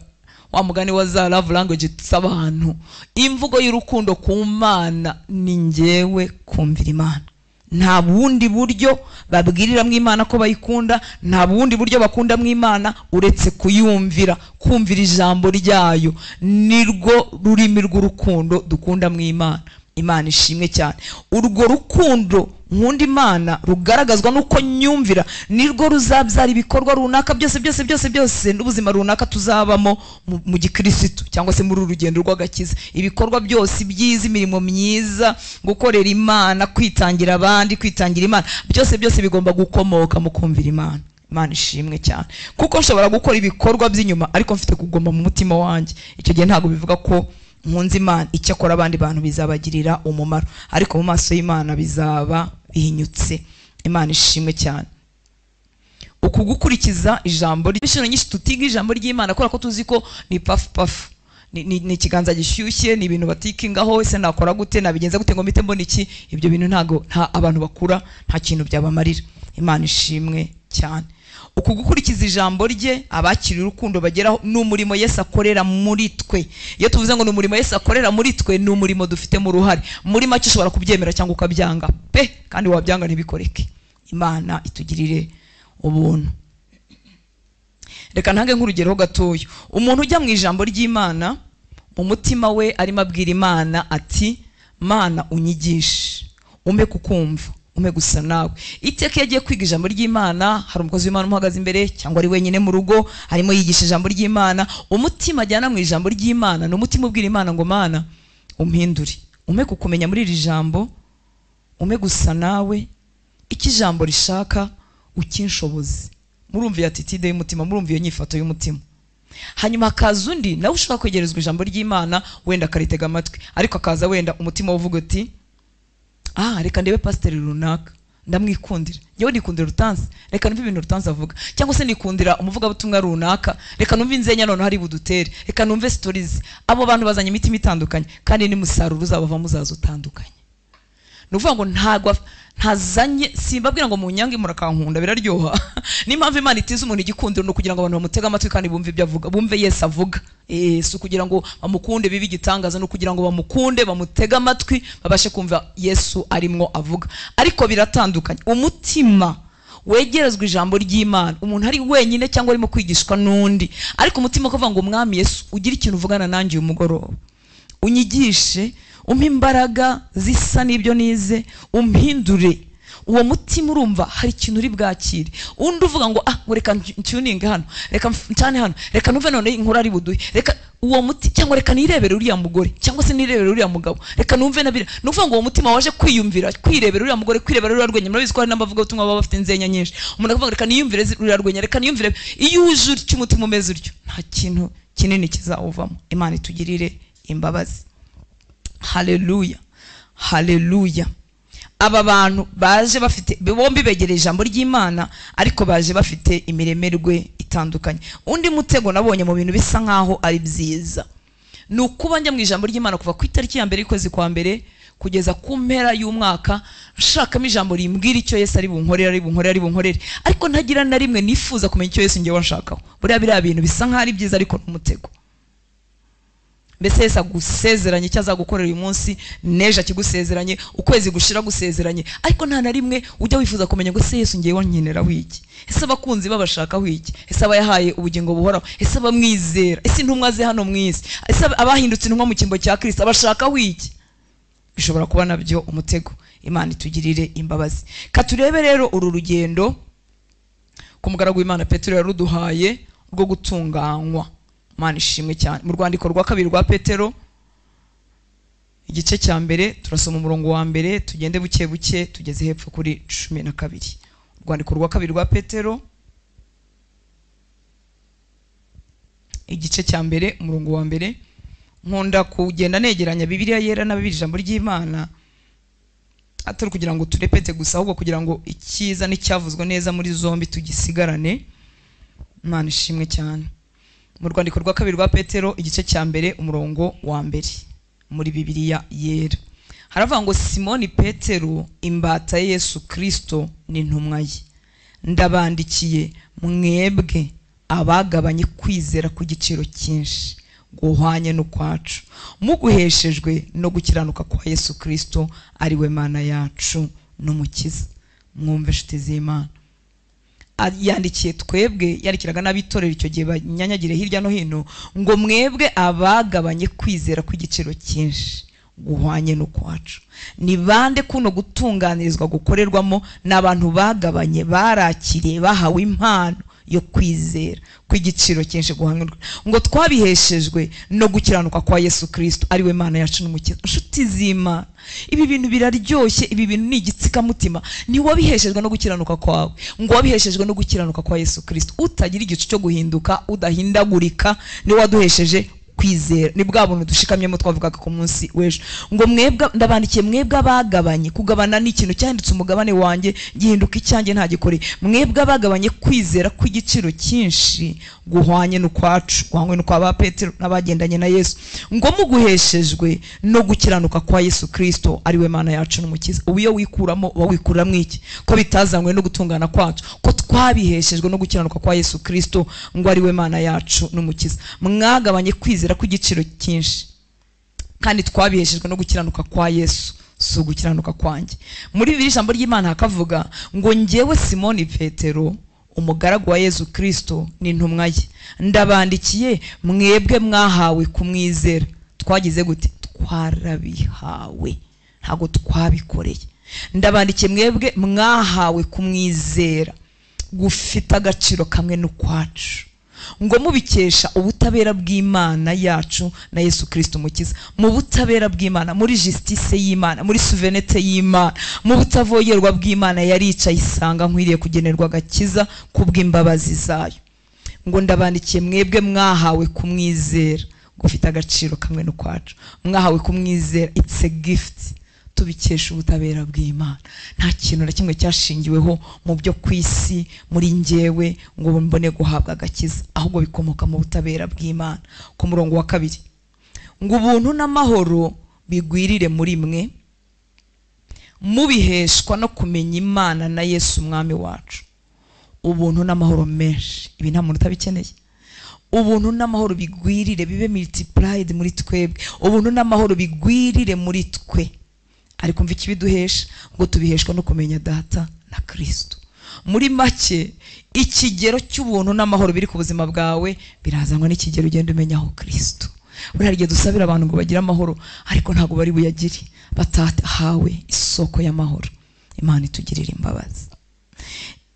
wa mugani wa za love language z'abantu, imvugo y'urukundo ku Mana ni njyewe kumvira Imana. Nta bundi buryo babwiriramo Imana ko bayikunda, nta bundi buryo bakundamo Imana uretse kuyumvira, kumvira ijambo ryayo. Nirwo rurimi rw'urukundo dukundamo Imana. Imana ishimwe cyane. Urwo rukundo nkunda Imana rugaragazwa nuko nyumvira, nirwo ruzabyara ibikorwa runaka byose byose byose byose n'ubuzima runaka tuzabamo mu gikristo cyangwa se muri uru rugendo rw'agakiza. Ibikorwa byose byiza, imirimo myiza, gukorera Imana, kwitangira abandi, kwitangira Imana, byose byose bigomba gukomoka mu kumvira Imana. Imana ishimwe cyane. Kuko nshobora gukora ibikorwa by'inyuma ariko mfite kugoma mu mutima wanjye. Icyo gihe ntabwo bivuga ko nkunze Imana, icyakora abandi bantu bizabagirira umumaro, ariko mu maso y'Imana bizaba bihinyutse. Imana ishimwe cyane. Uku gukurikiza ijambo ry'inshuro nyinshi tutiga ijambo ry'Imana kubera ko tuzi ko ni pafu pafu, ni ikiganza gishyushye, ni ibintu batikingaho, ese nakora gute, nabigenza gute ngo mpite mbona iki. Ibyo bintu ntago nta abantu bakura nta kintu byabamarira. Imana ishimwe cyane. Uku gukurikiza ijambo rye abakiriye urukundo bageraho ni umurimo Yesu akorera muri twe. Iyo tuvuze ngo ni umurimo Yesu akorera muri twe, ni umurimo dufitemo uruhare. Muri make ushobora kubyemera cyangwa ukabyanga pe, kandi wabyanga ntibikoreke. Imana itugirire ubuntu. Reka ntange nk'urugero gatoya. Umuntu ujya mu ijambo ry'Imana mu mutima we arimo abwira Imana ati Mana unyigishe, umpe kukumva, umpe gusa nawe. Iteka iyo agiye kwiga ijambo ry'Imana, hari umukozi w'Imana umuhagaze imbere cyangwa ari wenyine mu rugo arimo yigisha ijambo ry'Imana, umutima ajyana mu ijambo ry'Imana ni umutima ubwira Imana ngo Mana umpindure, umpe kukumenya muri iri jambo, umpe gusa nawe, icyo ijambo rishaka ukinshoboze. Murumva iyo attitude y'umutima, murumva iyo nyifato y'umutima. Hanyuma akaza undi nawe ushaka kwegerezwa ijambo ry'Imana, wenda akaritega amatwi, ariko akaza wenda umutima uvuga uti ah reka ndebe pasiteri runaka ndamwikundira, njyewe nikundira Rutansi, reka numve ibintu Rutansi avuga, cyangwa se nikundira umuvugabutumwa runaka, reka numve inzenya noneho ari budutere, reka numve stories. Abo bantu bazanye imitima itandukanye, kandi n'umusaruro uzabavamo uzaza utandukanye. Ni ukuvuga ngo ntabwo ntazanye, simbabwira ngo munyange murakankunda, biraryoha. N'impamvu Imana itiza umuntu igikundiro ni ukugira ngo abantu bamutege amatwi kandi bumve ibyo avuga, bumve Yesu avuga. Si ukugira ngo bamukunde bibe igitangaza, ni ukugira ngo bamukunde, bamutege amatwi, babashe kumva Yesu arimwo avuga. Ariko biratandukanye. Umutima wegerezwa ijambo ry'Imana, umuntu ari wenyine cyangwa arimo kwigishwa n'undi, ariko umutima ukavuga ngo Mwami Yesu ugire ikintu uvugana nanjye uyu mugoroba, unyigishe, umpe imbaraga zisa n'ibyo nize, umpindure. Uwo mutima urumva hari ikintu uri bwakire. Undi uvuga ngo ah ngo reka ntuninge hano, reka ncane hano, reka numve none inkuru ari buduhe, reka uwo muti, cyangwa reka nirebere uriya mugore, cyangwa se nirebere uriya mugabo, reka numve nabira. Ni ukuvuga ngo uwo mutima waje kwiyumvira, kwirebera uriya mugore, kwirebera uriya rwenya. Murabizi ko hari n'abavugabutumwa baba bafite inzenya nyinshi. Umuntu akavuga reka niyumvire uriya rwenya, reka niyumvire. Iyo uje utyo umutima umeze utyo, nta kintu kinini kizawuvamo. Imana itugirire imbabazi. Haleluya, haleluya. Aba bantu baje bafite bombi begereye ijambo ry'Imana, ariko baje bafite imiremerwe itandukanye. Undi mutego nabonye mu bintu bisa nkaho ari byiza ni ukuba njya mu ijambo ry'Imana kuva ku itariki ya mbere y'ukwezi kwa mbere kugeza ku mpera y'umwaka, nshakamo ijambo rimbwira icyo Yesu ari bunkorere, ari bunkorere, ari bunkorere, ariko ntagira na rimwe nifuza kumenya icyo Yesu ngewe nshakaho. Buriya biriya bintu bisa nkaho ari byiza ariko n'umutego. Mbese Yesu agusezeranye icyo azagukorera uyu munsi, n'ejo akigusezeranye, ukwezi gushira gusezeranye, ariko nta na rimwe ujya wifuza kumenya ngo ese Yesu ngewe nkeneraho iki, ese abakunzi babashakaho iki, ese abayahaye ubugingo buhoraho, ese abamwizera, ese intumwa ze hano mu isi, ese abahindutse intumwa mu cyimbo cya Kristo abashakaho iki. Bishobora kuba nabyo umutego. Imana itugirire imbabazi. Ka turebe rero uru rugendo ku mugaragu w'Imana Petero yaruduhaye rwo gutunganywa. Imana ishimwe cyane. Mu rwandiko rwa kabiri rwa Petero igice cya mbere turasoma umurongo wa mbere, tugende buke buke tugeze hepfo kuri 12. Urwandiko rwa kabiri rwa Petero igice cya mbere umurongo wa mbere. Nkunda kugenda negeranya Bibiliya yera na Bibiliya ijambo ry'Imana, atari kugira ngo turepete gusa, ahubwo kugira ngo icyiza n'icyavuzwe neza muri zombi tugisigarane. Imana ishimwe cyane. Mu rwandiko rwa kabiri rwa Petero igice cya mbere umurongo wa mbere muri Bibiliya yera haravuga ngo Simoni Petero imbata ya Yesu Kristo n'intumwa ye, ndabandikiye mwebwe abagabanye kwizera ku giciro cyinshi guhwanye n'ukwacu, muguheshejwe no gukiranuka kwa Yesu Kristo ari we Mana yacu n'Umukiza. Mwumve inshuti z'Imana, yandikiye twebwe, yandikiraga n'abitorera icyo gihe banyanyagire hirya no hino, ngo mwebwe abagabanye kwizera kw'igiciro cyinshi guhwanye n'ukwacu. Ni bande kuno gutunganirizwa gukorerwamo? Ni abantu bagabanye, barakiriye, bahawe impano yo kwizera kw'igiciro cyinshi guhwanye, ngo twabiheshejwe no gukiranuka kwa Yesu Kristo ari we Mana yacu n'Umukiza. Inshuti z'Imana, ibi bintu biraryoshye, ibi bintu ni igitsikamutima. Ni wabiheshejwe no gukiranuka kwawe, ngo wabiheshejwe no gukiranuka kwa Yesu Kristo, utagira igicu cyo guhinduka, udahindagurika, ni waduhesheje kwizera. Ni bwa buntu dushikamyemo twavugaga ku munsi w'ejo. Ngo mwebwe, ndabandikiye mwebwe abagabanye. Kugabana ni ikintu cyahindutse umugabane wanjye, gihinduka icyanjye ntagikoreye. Mwebwe abagabanye kwizera kw'igiciro cyinshi guhwanye n'ukwacu, guhwanye n'ukwa ba Petero n'abagendanye na Yesu, ngo muguheshejwe no gukiranuka kwa Yesu Kristo ari we Mana yacu n'Umukiza. Ubu iyo wikuramo uba wikuramo iki? Ko bitazanywe no gutungana kwacu, ko twabiheshejwe no gukiranuka kwa Yesu Kristo ngo ari we Mana yacu n'Umukiza. Mwagabanye kwizera kw'igiciro cyinshi kandi twabiheshejwe no gukiranuka kwa Yesu, si ugukiranuka kwanjye. Muri Bibiliya ijambo ry'Imana hakavuga ngo njyewe Simoni Petero, umugaragu wa Yesu Kristo n'intumwa ye, ndabandikiye mwebwe mwahawe kumwizera. Twagize gute? Twarabihawe, ntabwo twabikoreye. Ndabandikiye mwebwe mwahawe kumwizera gufite agaciro kamwe n'ukwacu, ngo mubikesha ubutabera bw'Imana yacu na Yesu Kristo Umukiza. Mu butabera bw'Imana, muri justice y'Imana, muri souveraineté y'Imana, mu butavogerwa bw'Imana, yaricaye isanga nkwiriye kugenerwa agakiza kubw'imbabazi zayo. Ngo ndabandikiye mwebwe mwahawe kumwizera gufite agaciro kamwe n'ukwacu. Mwahawe kumwizera, it's a gift, tubikesha ubutabera bw'Imana. Nta kintu na kimwe cyashingiweho mu byo kwisi muri njyewe ngo mbone guhabwa agakiza, ahubwo bikomoka mu butabera bw'Imana. Ku murongo wa 2, ngo ubuntu n'amahoro bigwirire muri mwe, mubiheshwa no kumenya Imana na Yesu Umwami wacu. Ubuntu n'amahoro menshi, ibi nta muntu utabikeneye. Ubuntu n'amahoro bigwirire, bibe multiplied muri twebwe. Ubuntu n'amahoro bigwirire muri twe. Ariko mva ikibiduhesha, ngo tubiheshwa no kumenya Data na Kristo. Muri make, ikigero cy'ubuntu n'amahoro biri ku buzima bwawe birazanwa n'ikigero ugenda umenya aho Kristo. Buriya igihe dusabira abantu ngo bagire amahoro, ariko ntabwo bari buyagire batahawe isoko y'amahoro. Imana itugirira imbabazi.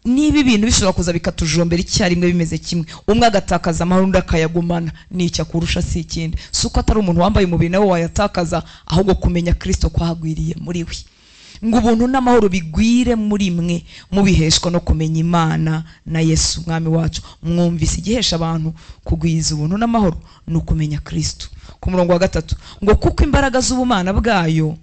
Niba ibintu bishobora kuza bikatujombera icyarimwe bimeze kimwe, umwe agatakaza amahoro undi akayagumana, ni icyo akurusha si ikindi. Si uko atari umuntu wambaye umubiri nawe wayatakaza, ahubwo kumenya Kristo kwagwiriye muri we. Ngo ubuntu n'amahoro bigwire muri mwe, mubiheshwa no kumenya Imana na Yesu Umwami wacu. Mwumvise igihesha abantu kugwiza ubuntu n'amahoro ni ukumenya Kristo. Ku murongo wa 3, ngo kuko imbaraga z'ubumana bwayo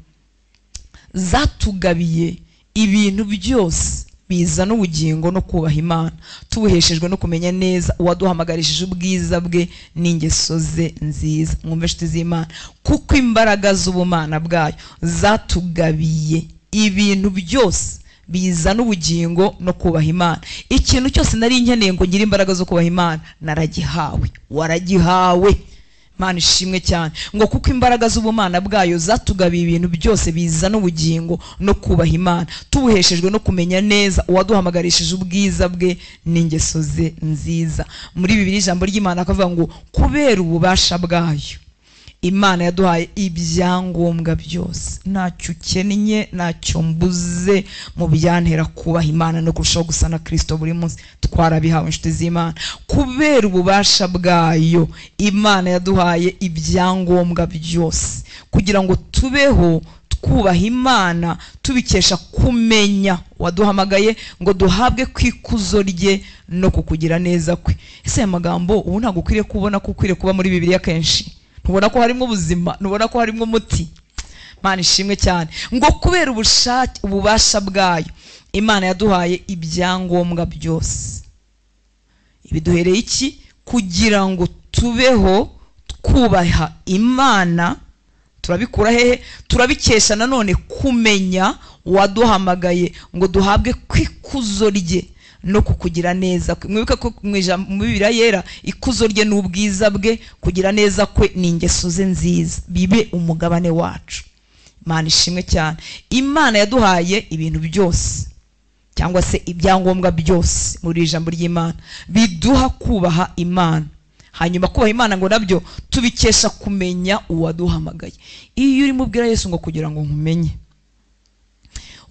zatugabiye ibintu byose bizana ubugingo no kubaha Imana, tubuheshejwe no kumenya neza uwaduhamagarishije ubwiza bwe n'ingeso ze nziza. Mwumve inshuti z'Imana, kuko imbaraga z'ubumana bwayo zatugabiye ibintu byose bizana ubugingo no kubaha Imana. Ikintu cyose nari nkeneye ngo ngire imbaraga zo kubaha Imana naragihawe, waragihawe. Imana ishimwe cyane. Ngo kuko imbaraga z'ubumana bwayo zatugabiye ibintu byose bizana ubugingo no kubaha Imana, tubuheshejwe no kumenya neza uwaduhamagarishije ubwiza bwe n'ingeso ze nziza. Muri Bibiliya ijambo ry'Imana akavuga ngo kubera ububasha bwayo Imana yaduhaye ibyangombwa byose. Ntacyo ukennye, ntacyo mbuze mu byantera kubaha Imana no kurushaho gusa na Kristo buri munsi. Twarabihawe inshuti z'Imana. Kubera ububasha bwayo Imana yaduhaye ibyangombwa byose kugira ngo tubeho twubaha Imana, tubikesha kumenya waduhamagaye ngo duhabwe kwikuzo rye no kukugira neza kwe. Ese aya magambo ubu ntabwo ukwiriye kubona ko ukwiriye kuba muri Bibiliya kenshi? Ntubona ko harimo ubuzima, ntubona ko harimo umuti? Imana ishimwe cyane. Ngo kubera ubushake ububasha bwayo Imana yaduhaye ibyangombwa byose. Ibiduhereye iki? Kugira ngo tubeho twubaha Imana. Turabikura hehe? Turabikesha nanone kumenya waduhamagaye ngo duhabwe kwikuzo rye no kukugira neza kwe. Mwibuke ko mu Bibiliya yera ikuzo rye n'ubwiza bwe, kugira neza kwe ni ingeso ze nziza, bibe umugabane wacu, Imana ishimwe cyane. Imana yaduhaye ibintu byose cyangwa se ibyangombwa byose muri ijambo ry'Imana biduha kubaha Imana. Hanyuma kubaha Imana ngo nabyo tubikesha kumenya uwaduhamagaye. Iyo urimo ubwira Yesu ngo kugira ngo nkumenye,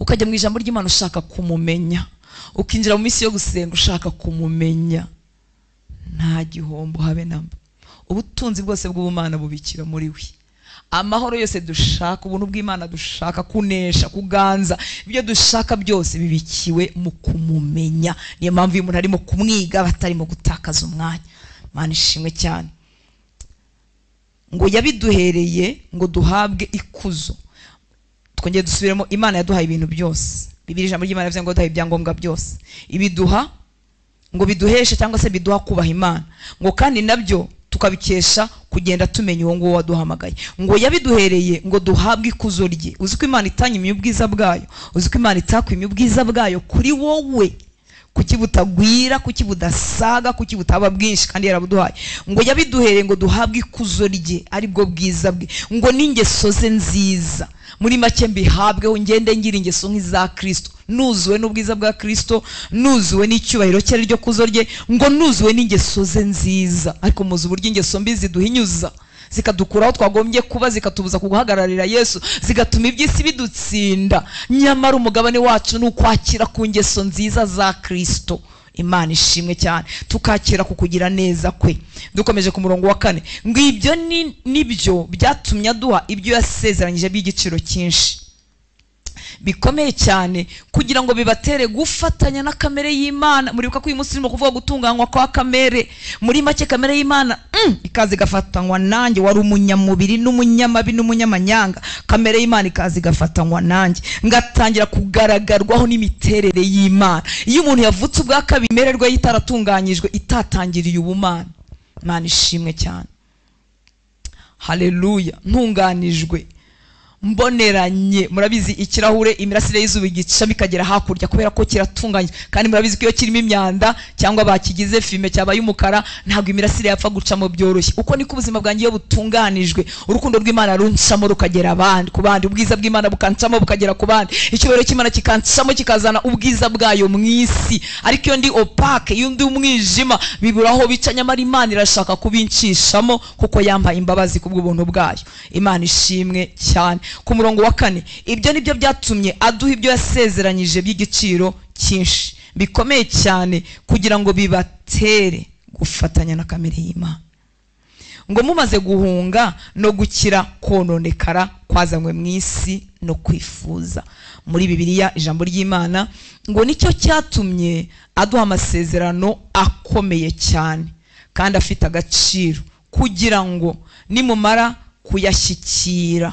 ukajya mu ijambo ry'Imana ushaka kumumenya, ukinjira mu minsi yo gusenga ushaka kumumenya, nta gihombo habe namba. Ubutunzi bwose bw'ubumana bubikira muri we. Amahoro yose dushaka, ubuntu bw'Imana dushaka, kunesha, kuganza, ibyo dushaka byose bibikiwe mu kumumenya. Niyo mpamvu iyo umuntu arimo kumwiga batarimo gutakaza umwanya. Imana ishimwe cyane. Ngo yabiduhereye ngo duhabwe ikuzo. Twongeye dusubiremo, Imana yaduhaye ibintu byose. Bibiliya ijambo ry'Imana rivuze ngo yaduhaye ibyangombwa byose. Ibiduha ngo biduheshe cyangwa se biduha kubaha Imana. Ngo kandi nabyo tukabikesha kugenda tumenya uwo nguwo waduhamagaye. Ngo yabiduhereye ngo duhabwe ikuzo rye. Uzi ko Imana itanyimye ubwiza bwayo, uzi ko Imana itakwimye ubwiza bwayo kuri wowe. Kuki butagwira, kuki budasaga, kuki butaba bwinshi kandi yarabuduhaye. Ngo yabiduhereye ngo duhabwe ikuzo rye, aribwo bwiza bwe, ngo n'ingeso ze nziza. Muri make mbihabweho, ngende ngira ingeso nk'iza Kristo, nuzuwe n'ubwiza bwa Kristo, nuzuwe n'icyubahiro cye ryo kuzo rye, ngo nuzuwe n'ingeso ze nziza. Ariko muzi uburyo ingeso mbi ziduhinyuza, zikadukuraho twagombye kuba, zikatubuza kuguhagararira Yesu, zigatuma iby'isi bidutsinda. Nyamara umugabane wacu ni ukwakira ku ngeso nziza za Kristo. Imana ishimwe cyane. Tukakira ku kugira neza kwe. Dukomeje ku murongo wa 4, ngo ibyo nibyo byatumye aduha ibyo yasezeranyije by'igiciro cyinshi bikomeye cyane, kugira ngo bibatere gufatanya na kamere y'Imana. Muribuka ko uyu munsi urimo kuvuga gutunganywa kwa kamere. Muri make kamere y'Imana ikaza igafatanywa nanjye, wari umunyamubiri n'umunyamabi n'umunyamanyanga. Kamere y'Imana ikaza igafatanywa nanjye, ngatangira kugaragarwaho n'imiterere y'Imana. Iyo umuntu yavutse ubwa kabiri, imererwa ye itaratunganyijwe, itatangiriye ubumana. Imana ishimwe cyane. Haleluya. Ntunganijwe, mboneranye. Murabizi ikirahure imirasire y'izuba igicamo ikagera hakurya kubera ko kiratunganye. Kandi murabizi ko iyo kirimo imyanda cyangwa bakigize fime cyabaye umukara, ntabwo imirasire yapfa gucamo byoroshye. Uko niko ubuzima bwanjye iyo butunganijwe, urukundo rw'Imana runcamo rukagera abandi ku bandi, ubwiza bw'Imana bukancamo bukagera ku bandi, icyubahiro cy'Imana kikancamo kikazana ubwiza bwayo mu isi. Ariko iyo ndi opaque, iyo ndi umwijima, bibura aho bica. Nyamara Imana irashaka kubincishamo kuko yampaye imbabazi kubw'ubuntu bwayo. Imana ishimwe cyane. Ku murongo wa 4, ibyo nibyo byatumye aduha ibyo yasezeranyije by'igiciro cyinshi bikomeye cyane, kugira ngo bibatere gufatanya na kamere y'Imana. Ngo mumaze guhunga no gukira kononekara kwazanywe mu isi no kwifuza. Muri Bibiliya ijambo ry'Imana ngo nicyo cyatumye aduha amasezerano akomeye cyane kandi afite agaciro, kugira ngo nimumara kuyashyikira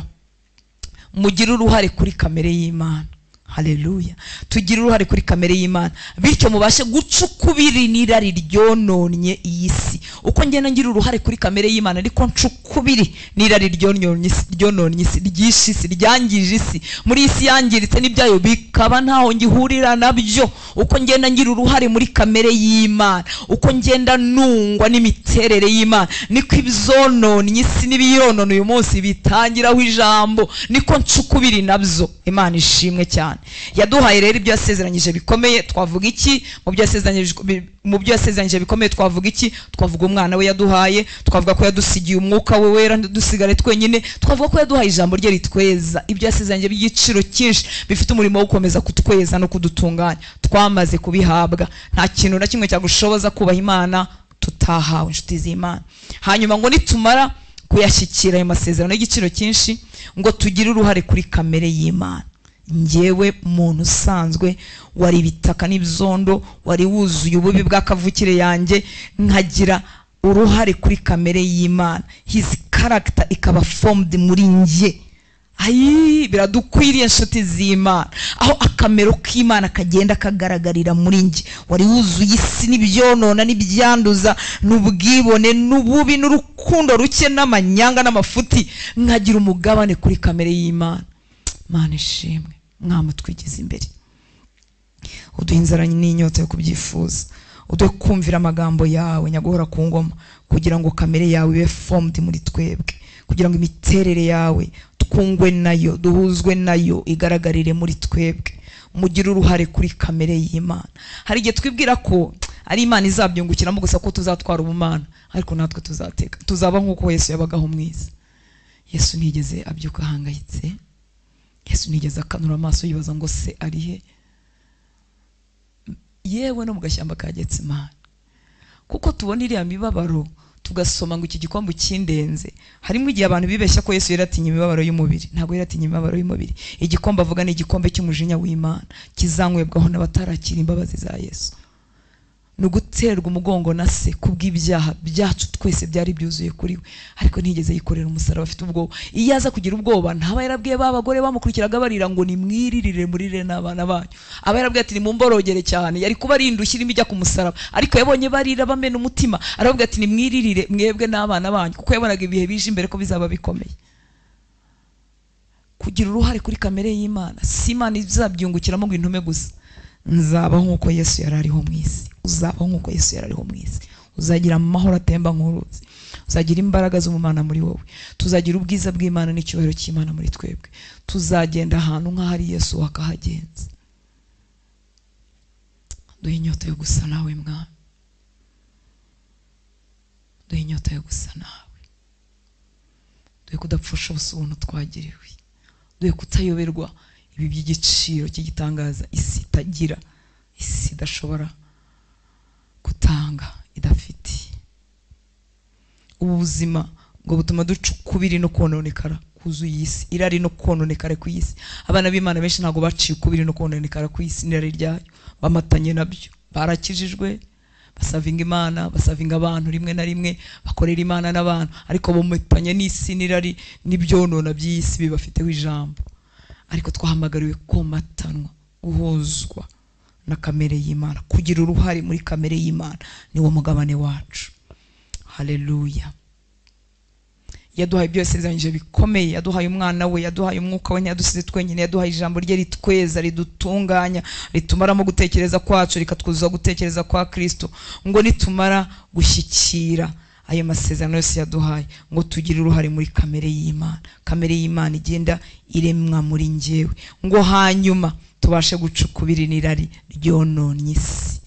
mugire uruhare kuri kamere y'Imana. Haleluya. Tugire uruhare kuri kamere y'Imana, bityo mubashe gucukubiri n'irari ryononye iyi si. Uko ngenda ngira uruhare kuri kamere y'Imana, ariko ncukubiri n'irari ryononye isi, ryishe isi, ryangije isi, muri isi yangiritse n'ibyayo bikaba ntaho ngihurira nabyo. Uko ngenda ngira uruhare muri kamere y'Imana, uko ngenda nungwa n'imiterere y'Imana, niko ibyononye isi n'ibiyonona uyu munsi bitangiraho ijambo, niko ncukubiri nabyo. Imana ishimwe cyane. Yaduhaye rero ibyo yasezeranyije bikomeye. Twavuga iki mu byo yasezeranyije bikomeye? Twavuga iki? Twavuga umwana we yaduhaye, twavuga ko yadusigiye umwuka we wera ntidusigare twenyine, twavuga ko yaduhaye ijambo rye ritweza. Ibyo yasezeranyije by'igiciro cyinshi bifite umurimo wo gukomeza kutweza no kudutunganya, twamaze kubihabwa. Nta kintu na kimwe cyagushoboza kubaha Imana tutahawe, inshuti z'Imana. Hanyuma ngo nitumara kuyashyikira ayo masezerano y'igiciro cyinshi, ngo tugire uruhare kuri kamere y'Imana. Njyewe muntu usanzwe wari ibitaka n'ibyondo, wari wuzuye ububi bw'akavukire yanjye, nkagira uruhare kuri kamere y'Imana, his character ikaba formed muri njye. Ayi, biradukwiriye inshuti z'Imana, aho akamero k'Imana kagenda kagaragarira muri njye. Wari wuzuye isi n'ibyonona n'ibyanduza n'ubwibone n'ububi n'urukundo ruke n'amanyanga n'amafuti, nkagira umugabane kuri kamere y'Imana. Mana ishimwe. Mwamutwigize imbere, uduhe inzara n'inyota yo kubyifuza, uduhe kumvira amagambo yawe nyaguhora ku ngoma, kugira ngo kamere yawe ibe formed muri twebwe, kugira ngo imiterere yawe Twungwe nayo, duhuzwe nayo, igaragarire muri twebwe. Mugire uruhare kuri kamere y'Imana. Hari igihe twibwira ko ari Imana izabyungukiramo gusa, ko tuzatwara ubumana, ariko natwe tuzateka, tuzaba nk'uko Yesu yabagaho mwiza. Yesu ntigeze abyuka ahangayitse, Yesu ntigeze akanura amaso yibaza ngo se ari he, yewe no mu gashyamba ka Getsemani. Kuko tubona iriya mibabaro tugasoma ngo iki gikombe kindenze. Harimo igihe abantu bibeshya ko Yesu yaratinye imibabaro y'umubiri. Ntabwo yaratinye imibabaro y'umubiri. Igikombe avuga ni igikombe cy'umujinya w'Imana kizanywebwaho n'abatarakira imbabazi za Yesu. Ni uguterwa umugongo na se kubw'ibyaha byacu twese byari byuzuye kuri we, ariko ntigeze yikorera umusaraba afite ubwoba. Iyo aza kugira ubwoba ntaba yarabwiye ba bagore bamukurikiraga barira ngo nimwiririre murire n'abana banyu. Aba yarabwiye ati nimumborogere cyane, yari kuba ari indushyi irimo ijya ku musaraba, ariko yabonye barira bamena umutima, aravuga ati nimwiririre mwebwe n'abana banyu, kuko yabonaga ibihe bije imbere ko bizaba bikomeye. Kugira uruhare kuri kamere y'Imana, si Imana izabyungukiramo ngo intume gusa. Nzabaho nk'uko Yesu yari ariho mu isi, uzabaho nk'uko Yesu yari ariho mu isi. Uzagira amahoro atemba nk'uruzi, uzagira imbaraga z'umumana muri wowe, tuzagira ubwiza bw'Imana n'icyubahiro cy'Imana muri twebwe. Tuzagenda ahantu nk'ahari Yesu wakahagenza. Duhe inyota yo gusa nawe Mwami, duhe inyota yo gusa nawe, duhe kudapfusha ubusa ubuntu twagiriwe, duhe kutayoberwa ibi by'igiciro cy'igitangaza isi itagira, isi idashobora gutanga, idafite. Ubu buzima ngo butuma duca ukubiri no kononekara kuzuye isi, irari no kononekara ku isi. Abana b'Imana benshi ntabwo baciye ukubiri no kononekara ku isi n'irari ryayo, bamatanye nabyo, barakijijwe, basavinga Imana, basavinga abantu, rimwe na rimwe bakorera Imana n'abantu, ariko bomatanye n'isi n'irari n'ibyonona by'isi bibafiteho ijambo. Ariko twahamagariwe komatanwa, guhuzwa na kamere y'Imana, kugira uruhare muri kamere y'Imana, niwo mugabane wacu. Haleluya. Yaduhaye byose yasezeranyije bikomeye, yaduhaye umwana we, yaduhaye umwuka we, ntiyadusize twenyine, yaduhaye ijambo rye ritweza, ridutunganya, ritumaramo gutekereza kwacu, rikatwuzuza gutekereza kwa Kristo, ngo nitumara gushyikira ayo masezerano yose yaduhaye, ngo tugire uruhare muri kamere y'Imana. Kamere y'Imana igenda iremwa muri njyewe, ngo hanyuma tubashe guca ukubiri n'irari ryononnye isi,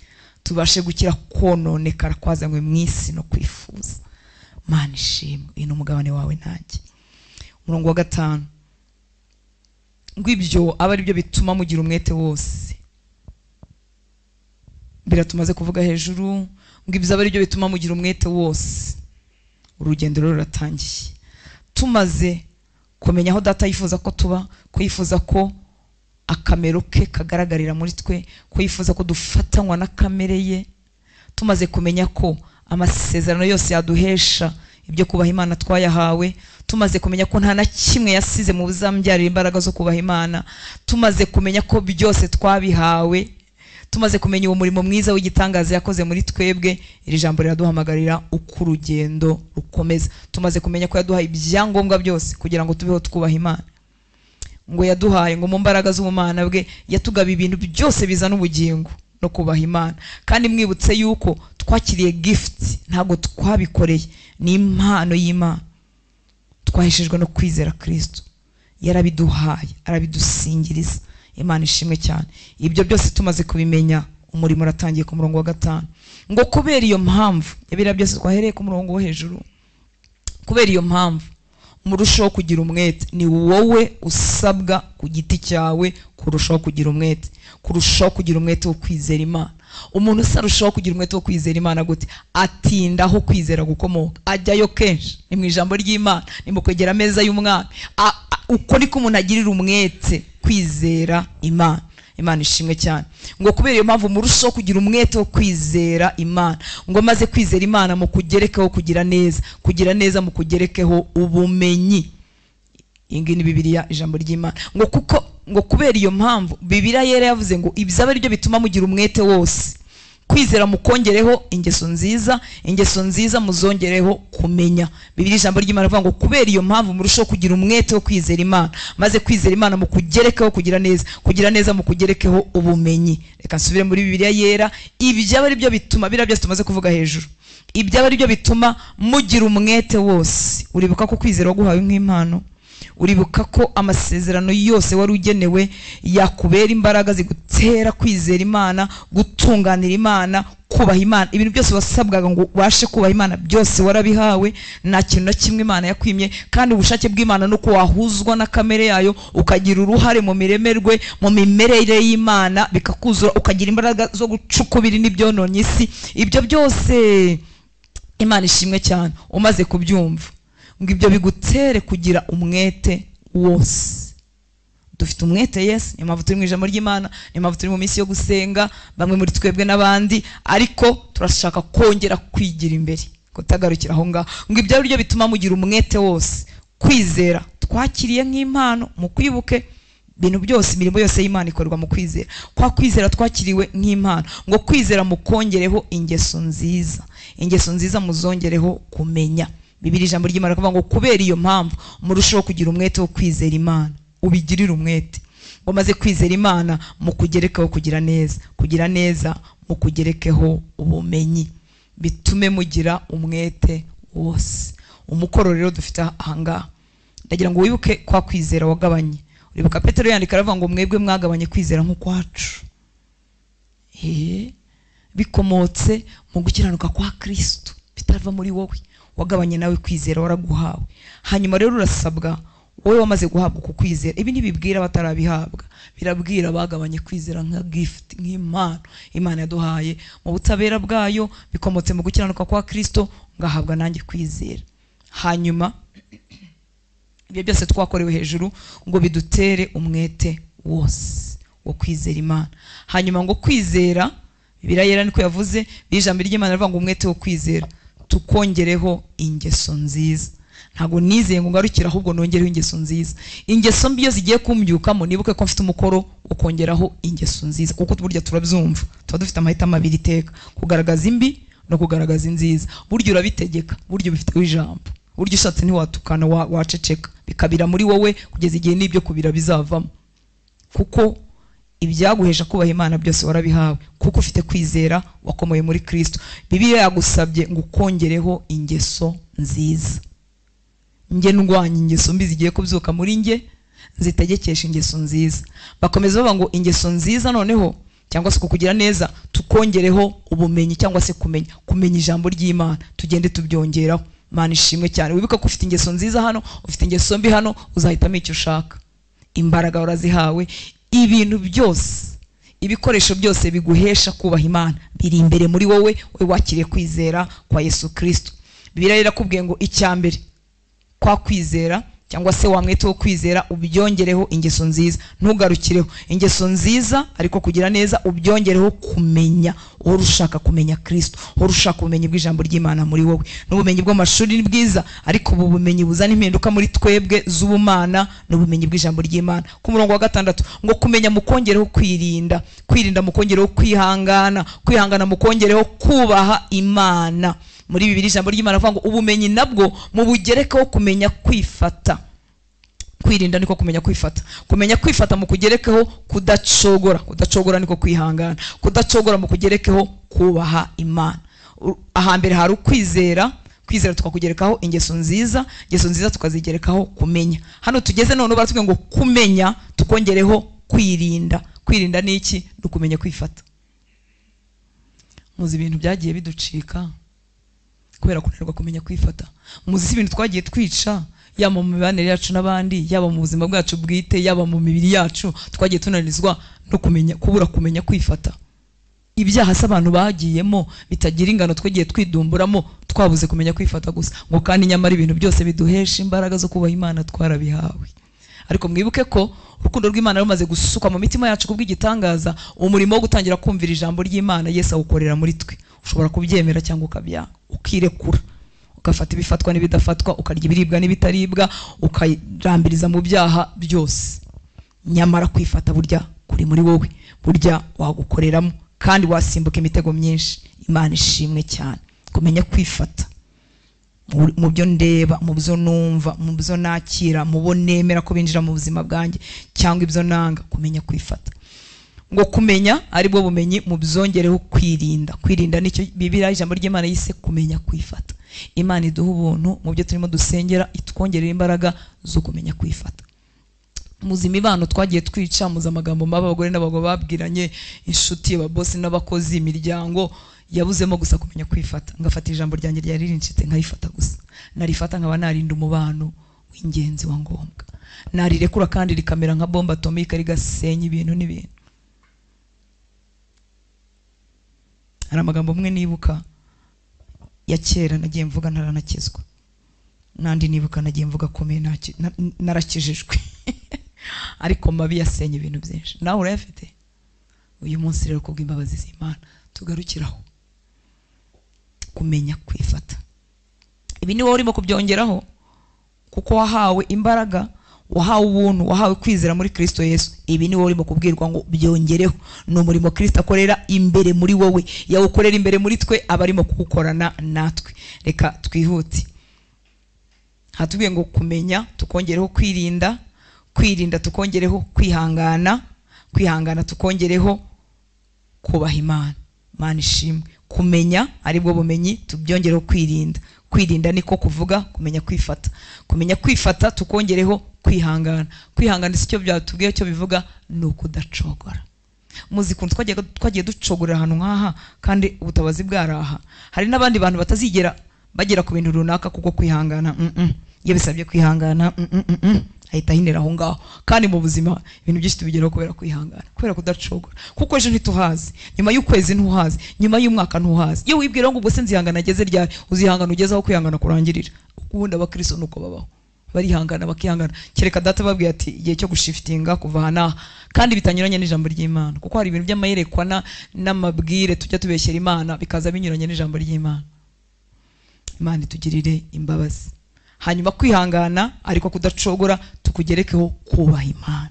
tubashe gukira kononekara kwazanywe mu isi no kwifuza. Mana ishimwe, uyu ni umugabane wawe nanjye. Umurongo wa 5, ngo ibyo abe ari byo bituma mugira umwete wose. Biratumaze kuvuga hejuru ngo ibyo abe ari byo bituma mugira umwete wose. Urugendo ruratangiye. Tumaze kumenya aho data yifuza ko tuba, ko yifuza ko akamero ke kagaragarira muri twe, ko yifuza ko dufatanywa na kamere ye. Tumaze kumenya ko amasezerano yose yaduhesha ibyo kubaha Imana twayahawe, tumaze kumenya ko nta na kimwe yasize mu buzambyarira imbaraga zo kubaha Imana, tumaze kumenya ko byose twabihawe, tumaze kumenya uwo murimo mwiza w'igitangaza yakoze muri twebwe, iri jambo riraduhamagarira uko urugendo rukomeza. Tumaze kumenya ko yaduhaye ibyangombwa byose kugira ngo tubeho twubaha Imana, ngo yaduhaye ngo mu mbaraga z'ubumana bwe yatugaba ibintu byose bizana ubugingo no kubaha Imana. Kandi mwibutse yuko twakiriye gift, ntabwo twabikoreye, ni impano y'Imana twaheshejwe no kwizera Kristo. Yarabiduhaye, arabidusingiriza. Imana ishimwe cyane. Ibyo byose tumaze kubimenya, umurimo uratangiye ku murongo wa 5, ngo kubera iyo mpamvu, ibira byose twahereye ku murongo wo hejuru, kubera iyo mpamvu murushaho kugira umwete. Ni wowe usabwa ku giti cyawe kurushaho kugira umwete, kurushaho kugira umwete wo kwizera Imana. Umuntu usarushaho kugira umwete wo kwizera Imana gute? Atindaho kwizera gukomoka, ajyayo kenshi, ni mu ijambo ry'Imana, ni mu kwegera ameza y'umwami. Uko niko umuntu agirira umwete kwizera Imana. Imana ishimwe cyane. Ngo kubera iyo mpamvu murushaho kugira umwete wo kwizera Imana, ngo maze kwizera Imana mukugerekeho kugira neza, kugira neza mukugerekeho ubumenyi. Iyi ni Bibiliya, ijambo ry'Imana. Ngo kuko ngo kubera iyo mpamvu Bibiliya yera yavuze ngo ibyo ari byo bituma mugira umwete wose. Kwizera mukongereho ingeso nziza, ingeso nziza muzongereho kumenya. Bibiliya ijambo ry'Imana rivuga ngo kubera iyo mpamvu murushaho kugira umwete wo kwizera Imana, maze kwizera Imana mukugerekeho kugira neza, kugira neza mukugerekeho ubumenyi. Reka nsubire muri Bibiliya yera, ibyo ari byo bituma, biriya byose tumaze kuvuga hejuru, ibyo ari byo bituma mugira umwete wose. Uribuka ko kwizera waguhawe nk'impano, Uribuka ko amasezerano yose wari ugenewe yakubera imbaraga zigutera kwizera Imana, gutunganira Imana, kubaha Imana. Ibintu byose wasabwaga ngo ubashe kubaha Imana byose warabihawe, nta kintu na kimwe Imana yakwimye. Kandi ubushake bw'Imana nuko wahuzwa na kamere yayo, ukagira uruhare mu miremerwe, mu mimerere y'Imana, bikakuzura, ukagira imbaraga zo gucukubira n'ibyononye isi. Ibyo byose Imana ishimwe cyane. Umaze kubyumva ngo ibyo bigutere kugira umwete wose. Dufite umwete, yes, niyo mpamvu turi mu ijambo ry'Imana, niyo mpamvu turi mu minsi yo gusenga, bamwe muri twebwe n'abandi, ariko turashaka kongera kwigira imbere, kutagarukira aho ngaho. Ngo ibyo ari byo bituma mugira umwete wose. Kwizera twakiriye nk'impano, mu kwibuke ibintu byose, imirimo yose y'Imana ikorwa mu kwizera. Kwa kwizera twakiriwe nk'impano, ngo kwizera mukongereho ingeso nziza, ingeso nziza muzongereho kumenya. Bibiri ijambo ry'Imana kuvuga ngo kubera iyo mpamvu murushaho kugira umwete wo kwizera Imana. Ubigirire umwete ngo maze kwizera Imana mukugerekeho kugira neza, kugira neza mukugerekeho ubumenyi, bitume mugira umwete wose. Umukoro rero dufite ahangaha, ndagira ngo wibuke kwa kwizera wagabanye. Uribuka Petero yandika aravuga ngo mwebwe mwagabanye kwizera nk'ukwacu, bikomotse mu gukiranuka kwa Kristo, bitava muri wowe. Wagabanye nawe kwizera waraguhawe. Hanyuma rero urasabwa wowe wamaze guhabwa uku kwizera. Ibi ntibibwira abatarabihabwa, birabwira abagabanye kwizera nka gift, nk'impano Imana yaduhaye mu butabera bwayo, bikomotse mu gukiranuka kwa Kristo, ngahabwa nanjye kwizera. Hanyuma ibyo byose twakorewe hejuru ngo bidutere umwete wose wo kwizera Imana. Hanyuma ngo kwizera, Bibiliya yera niko yavuze, ijambo ry'Imana rivuga ngo umwete wo kwizera tukongereho ingeso nziza. Ntago nizeye ngo ngarukire, ahubwo nongereho ingeso nziza. Ingeso mbi iyo zigiye kumbyukamo, nibuke ko mfite umukoro wo kongeraho ingeso nziza, kuko burya turabyumva, tuba dufite amahitamo abiri iteka, kugaragaza imbi no kugaragaza inziza. Burya urabitegeka, burya ubifiteho ijambo, burya ushatse ntiwatukana, waceceka, bikabira muri wowe kugeza igihe n'ibyo kubira bizavamo. Kuko ibyaguhesha kubaha Imana byose warabihawe, kuko ufite kwizera wakomoye muri Kristo. Bibiliya yagusabye ngo ukongereho ingeso nziza. Nge ndwanya ingeso mbi zigiye kubyuka muri nge, nzitegekesha ingeso nziza. Bakomeza bavuga ngo ingeso nziza noneho, cyangwa se kukugira neza, tukongereho ubumenyi cyangwa se kumenya, kumenya ijambo ry'Imana, tugende tubyongeraho. Imana ishimwe cyane. Wibuka ko ufite ingeso nziza hano, ufite ingeso mbi hano, uzahitamo icyo ushaka. Imbaraga warazihawe, ibintu byose, ibikoresho byose biguhesha kubaha Imana biri imbere muri wowe, wowe wakiriye kwizera kwa Yesu Kristo. Bibiliya irakubwiye ngo icyambere kwa kwizera cyangwa se wa mwete wo kwizera ubyongereho ingeso nziza. Ntugarukireho ingeso nziza, ariko kugira neza ubyongereho kumenya. Uhora ushaka kumenya Kristo, uhora ushaka ubumenyi bw'ijambo ry'Imana muri wowe. N'ubumenyi bw'amashuri ni bwiza, ariko ubu bumenyi buzana impinduka muri twebwe z'ubumana n'ubumenyi bw'ijambo ry'Imana. Ku murongo wa 6 ngo kumenya mukongereho kwirinda, kwirinda mukongereho kwihangana, kwihangana mukongereho kubaha Imana. Muri Bibiliya ijambo ry'Imana rivuga ngo ubumenyi nabwo mubugerekeho kumenya kwifata. Kwirinda niko kumenya kwifata, kumenya kwifata mukugerekeho kudacogora, kudacogora niko kwihangana, kudacogora mukugerekeho kubaha Imana. Ahambere hari ukwizera, kwizera tukakugerekaho ingeso nziza, ingeso nziza tukazigerekaho kumenya. Hano tugeze none baratubwiye ngo kumenya tukongereho kwirinda. Kwirinda ni iki? Ni ukumenya kwifata. Muzi ibintu byagiye biducika kubera kunanirwa kumenya kwifata. Muzi ibintu twagiye twica, yaba mu mibanire yacu n'abandi, yaba mu buzima bwacu bwite, yaba mu mibiri yacu, twagiye tunanizwa no kumenya, kubura kumenya kwifata. Ibyaha se abantu bagiyemo bitagira ingano twagiye twidumburamo, twabuze kumenya kwifata gusa. Ngo kandi nyamara ibintu byose biduhesha imbaraga zo kubaha Imana twarabihawe. Ariko mwibuke ko urukundo rw'Imana rumaze gusukwa mu mitima yacu kubw'igitangaza, umurimo wo gutangira kumvira ijambo ry'Imana Yesu awukorera muri twe. Ushobora kubyemera cyangwa ukabyanga, ukirekura, ugafata ibifatwa n'ibidafatwa, ukarya ibiribwa n'ibitaribwa, ukayirambiriza mu byaha byose. Nyamara kwifata burya kuri muri wowe, burya wagukoreramo kandi wasimbuka imitego myinshi. Imana ishimwe cyane. Kumenya kwifata mu byo ndeba, mu byo numva, mu byo nakira, mu bo nemera ko binjira mu buzima bwanjye cyangwa ibyo nanga, kumenya kwifata. Ngo kumenya ari bwo bumenyi mubyongereho kwirinda. Kwirinda nicyo Bibiliya ijambo ry'Imana yise kumenya kwifata. Imana iduha ubuntu mu byo turimo dusengera, itwongerera imbaraga zo kumenya kwifata. Muzi imibano twagiye twica, muzi amagambo mabi abagore n'abagabo babwiranye, inshuti, ababosi n'abakozi, imiryango yabuzemo gusa kumenya kwifata. Ngafata ijambo ryanjye ryari rincitse nkayifata gusa, narifata nkaba narinda umubano w'ingenzi wa ngombwa, narirekura kandi rikamera nka bombe atomike rigasenya ibintu n'ibintu. Hari amagambo amwe nibuka ya kera nagiye mvuga ntaranakizwa, nandi nibuka nagiye mvuga akomeye narakijijwe ariko mabi yasenye ibintu byinshi. Nawe urayafite uyu munsi rero kubw'imbabazi z'Imana tugarukiraho kumenya kwifata. Ibi ni wowe urimo kubyongeraho kuko wahawe imbaraga, wahawe ubuntu, wahawe kwizera muri Kristo Yesu. Ibi ni wowe urimo kubwirwa ngo byongereho. Ni umurimo Kristo akorera imbere muri wowe, yawukorera imbere muri twe, aba arimo kuwukorana natwe. Reka twihute. Hatubwiye ngo kumenya tukongereho kwirinda, kwirinda tukongereho kwihangana, kwihangana tukongereho kubaha Imana. Imana ishimwe. Kumenya aribwo bumenyi, tubyongereho kwirinda. Kwirinda niko kuvuga kumenya kwifata. Kumenya kwifata tukongereho kwihangana. Kwihangana si cyo byatubwiye, cyo bivuga ni ukudacogora. Muzi kuntu twagiye ducogorera ahantu nkaha kandi ubutabazi bwaraha. Hari n'abandi bantu batazigera bagera ku bintu runaka kuko kwihangana iyo bisabye kwihangana ahita ahinira aho ngaho. Kandi mu buzima ibintu byinshi tubigeraho kubera kwihangana, kubera kudacogora. Kuko ejo ntituhazi, nyuma y'ukwezi ntuhazi, nyuma y'umwaka ntuhazi. Iyo wibwira ngo ubwo se nzihangana ageze ryari, uzihangana ugeze aho kwihangana kurangirira. Ubundi abakristo nuko babaho, barihangana bakihangana. Kereka data babwiye ati igihe cyo gushiftinga kuva aha n'aha, kandi bitanyuranye n'ijambo ry'Imana. Kuko hari ibintu by'amayerekwa n'amabwire tujya tubeshyera Imana bikaza binyuranye n'ijambo ry'Imana. Imana itugirire imbabazi. Hanyuma kwihangana ariko kudacogora tukugerekeho kubaha Imana.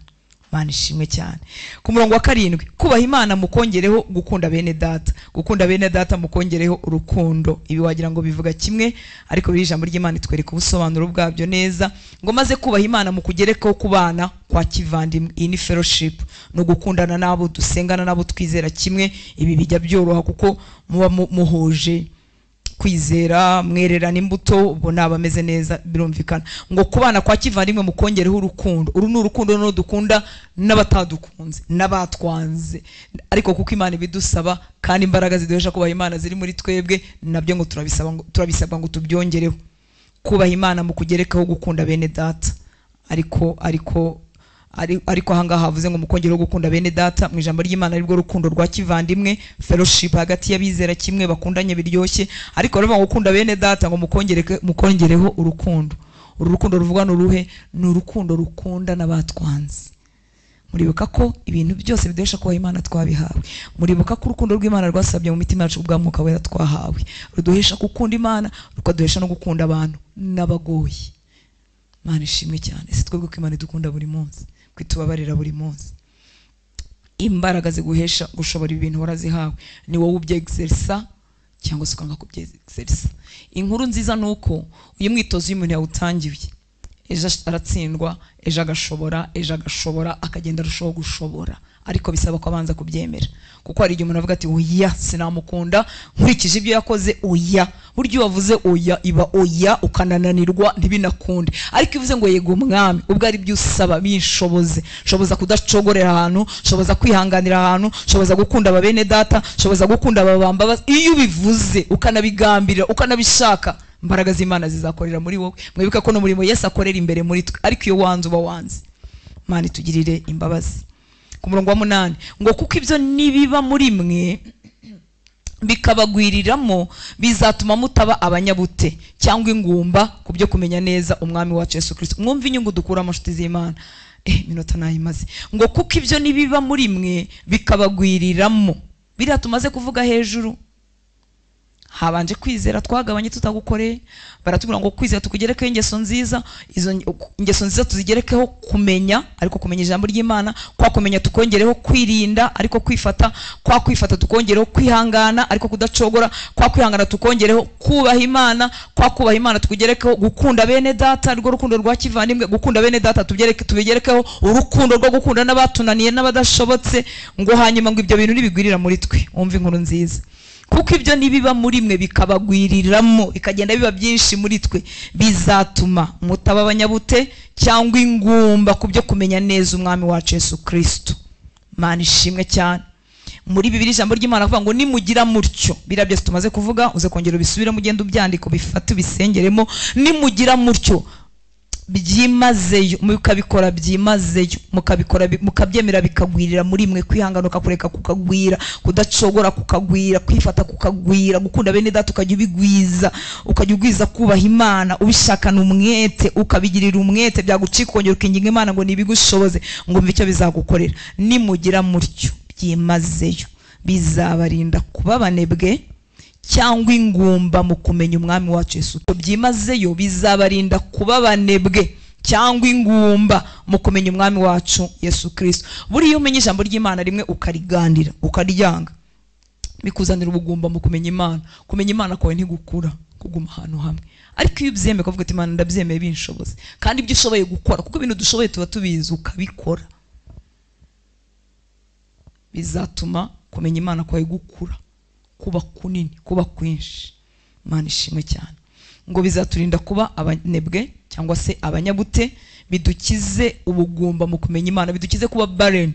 Imana ishimwe cyane. Ku murongo wa 7, kubaha Imana mukongereho gukunda bene data, gukunda bene data mukongereho urukundo. Ibi wagira ngo bivuga kimwe, ariko biri ijambo ry'Imana itwereka ubusobanuro bwabyo neza. Ngo maze kubaha Imana mukugerekeho kubana kwa kivandimwe. Iyi ni fellowship, no gukundana nabo dusengana nabo twizera kimwe. Ibi bijya byoroha kuko muba muhuje kwizera, mwererana imbuto, ubwo naba ameze neza, birumvikana. Ngo kubana kwa kivandimwe mukongereho urukundo. Uru ni urukundo no dukunda n'abatadukunze n'abatwanze, ariko kuko Imana ibidusaba kandi imbaraga ziduhesha kubaha Imana ziri muri twebwe, nabyo ngo turabisabwa ngo tubyongereho. Kubaha Imana mukugerekaho gukunda bene data. Ariko ahangaha havuze ngo mukongereho gukunda bene data mu ijambo ry'Imana aribwo rukundo rwa kivandimwe, fellowship hagati y'abizera kimwe bakundanye biryoshye. Ariko baravuga ngo gukunda bene data ngo mukongereho urukundo. Uru rukundo ruvuga n'uruhe? Ni urukundo rukunda n'abatwanze. Muribuka ko ibintu byose biduhesha kubaha Imana twabihawe. Muribuka ko urukundo rw'Imana rwasabye mu mitima yacu ubwa Mwuka Wera twahawe, ruduhesha gukunda Imana, rukaduhesha no gukunda abantu n'abagoyi. Imana ishimwe cyane. Ese twebwe ko Imana idukunda buri munsi, kwitubabarira buri munsi, imbaraga ziguhesha gushobora ibintu warazihawe, ni wowe ubyexersa cyangwa se ukanga kubyexersa. Inkuru nziza nuko uyu mwitozo iyo umuntu yawutangiye, ejo aratsindwa, ejo agashobora, ejo agashobora, akagenda arushaho gushobora. Ariko bisaba ko abanza kubyemera. Kuko hari igihe umuntu avuga ati oya sinamukunda nkurikije ibyo yakoze, oya. Buryo iyo wavuze oya iba oya, ukanananirwa ntibinakunde. Ariko ivuze ngo yego mwami, ubwo ari byo usaba binshoboze, shoboza kudacogorera ahantu, shoboza kwihanganira ahantu, shoboza gukunda aba bene data, shoboza gukunda ababamba. Iyo ubivuze ukanabigambirira ukanabishaka, imbaraga z'Imana zizakorera muri wowe. Mwibuka ko no murimo Yesu akorera imbere muri twe, ariko iyo wanze uba wanze. Imana itugirire imbabazi. Ku murongo wa 8, ngo kuko ibyo nibiba muri mwe bikabagwiriramo, bizatuma mutaba abanyabute cyangwa ingumba ku byo kumenya neza umwami wacu Yesu Kristo. Mwumve inyungu dukura mu nshuti z'Imana. Minota nayimaze. Ngo kuko ibyo nibiba muri mwe bikabagwiriramo, biriya tumaze kuvuga hejuru, habanje kwizera twagabanye tutagukoreye, baratubwira ngo kwizera tukugerekeho ingeso nziza, izo ingeso nziza tuzigerekeho kumenya, ariko kumenya ijambo ry'Imana, kwa kumenya tukongereho kwirinda ariko kwifata, kwa kwifata tukongereho kwihangana ariko kudacogora, kwa kwihangana tukongereho kubaha Imana, kwa kubaha Imana tukugerekeho gukunda bene data, rwo rukundo rwa kivandimwe, gukunda bene data tubigerekeho urukundo rwo gukunda n'abatunaniye n'abadashobotse. Ngo hanyuma ngo ibyo bintu nibigwirira muri twe. Umva inkuru nziza. Kuko ibyo nibiba muri mwe bikabagwiriramo, bikagenda biba byinshi muri twe, bizatuma mutaba abanyabute cyangwa ingumba ku byo kumenya neza umwami wacu Yesu Kristo. Mana ishimwe cyane. Muri Bibiliya ijambo ry'Imana avuga ngo nimugira mutyo, biriya byose tumaze kuvuga uze kongera ubisubiremo, ugende ubyandika ubifate ubisengeremo. Nimugira mutyo byimazeyo, mukabikora byimazeyo, mukabikora mukabyemera bikagwirira muri mwe, kwihangana ukakureka kukagwira, kudacogora kukagwira, kwifata kukagwira, gukunda bene data ukajya ubigwiza, ukajya ugwiza kubaha Imana ubishakana umwete, ukabigirira umwete, byagucika ukongera ukinginga Imana ngo nibigushoboze, ngo umve icyo bizagukorera. Nimugira mutyo byimazeyo bizabarinda kuba abanebwe cyangwa ingumba mu kumenya umwami wacu Yesu. Byimazeyo bizabarinda kuba abanebwe cyangwa ingumba mu kumenya umwami wacu Yesu Kristo. Buriya umenye ijambo ry'Imana rimwe ukarigandira ukaryanga, bikuzanira ubugumba mu kumenya Imana. Kumenya Imana kwawe ntigukura, kuguma ahantu hamwe. Ariko iyo ubyemeye ukavuga uti Imana ndabyemeye binshoboze, kandi ibyo ushoboye gukora, kuko ibintu dushoboye tuba tubizi, ukabikora, bizatuma kumenya Imana kwawe gukura, kuba kunini, kuba kwinshi. Imana ishimwe cyane. Ngo bizaturinda kuba abanebwe cyangwa se abanyabute, bidukize ubugumba mu kumenya Imana, bidukize kuba barren.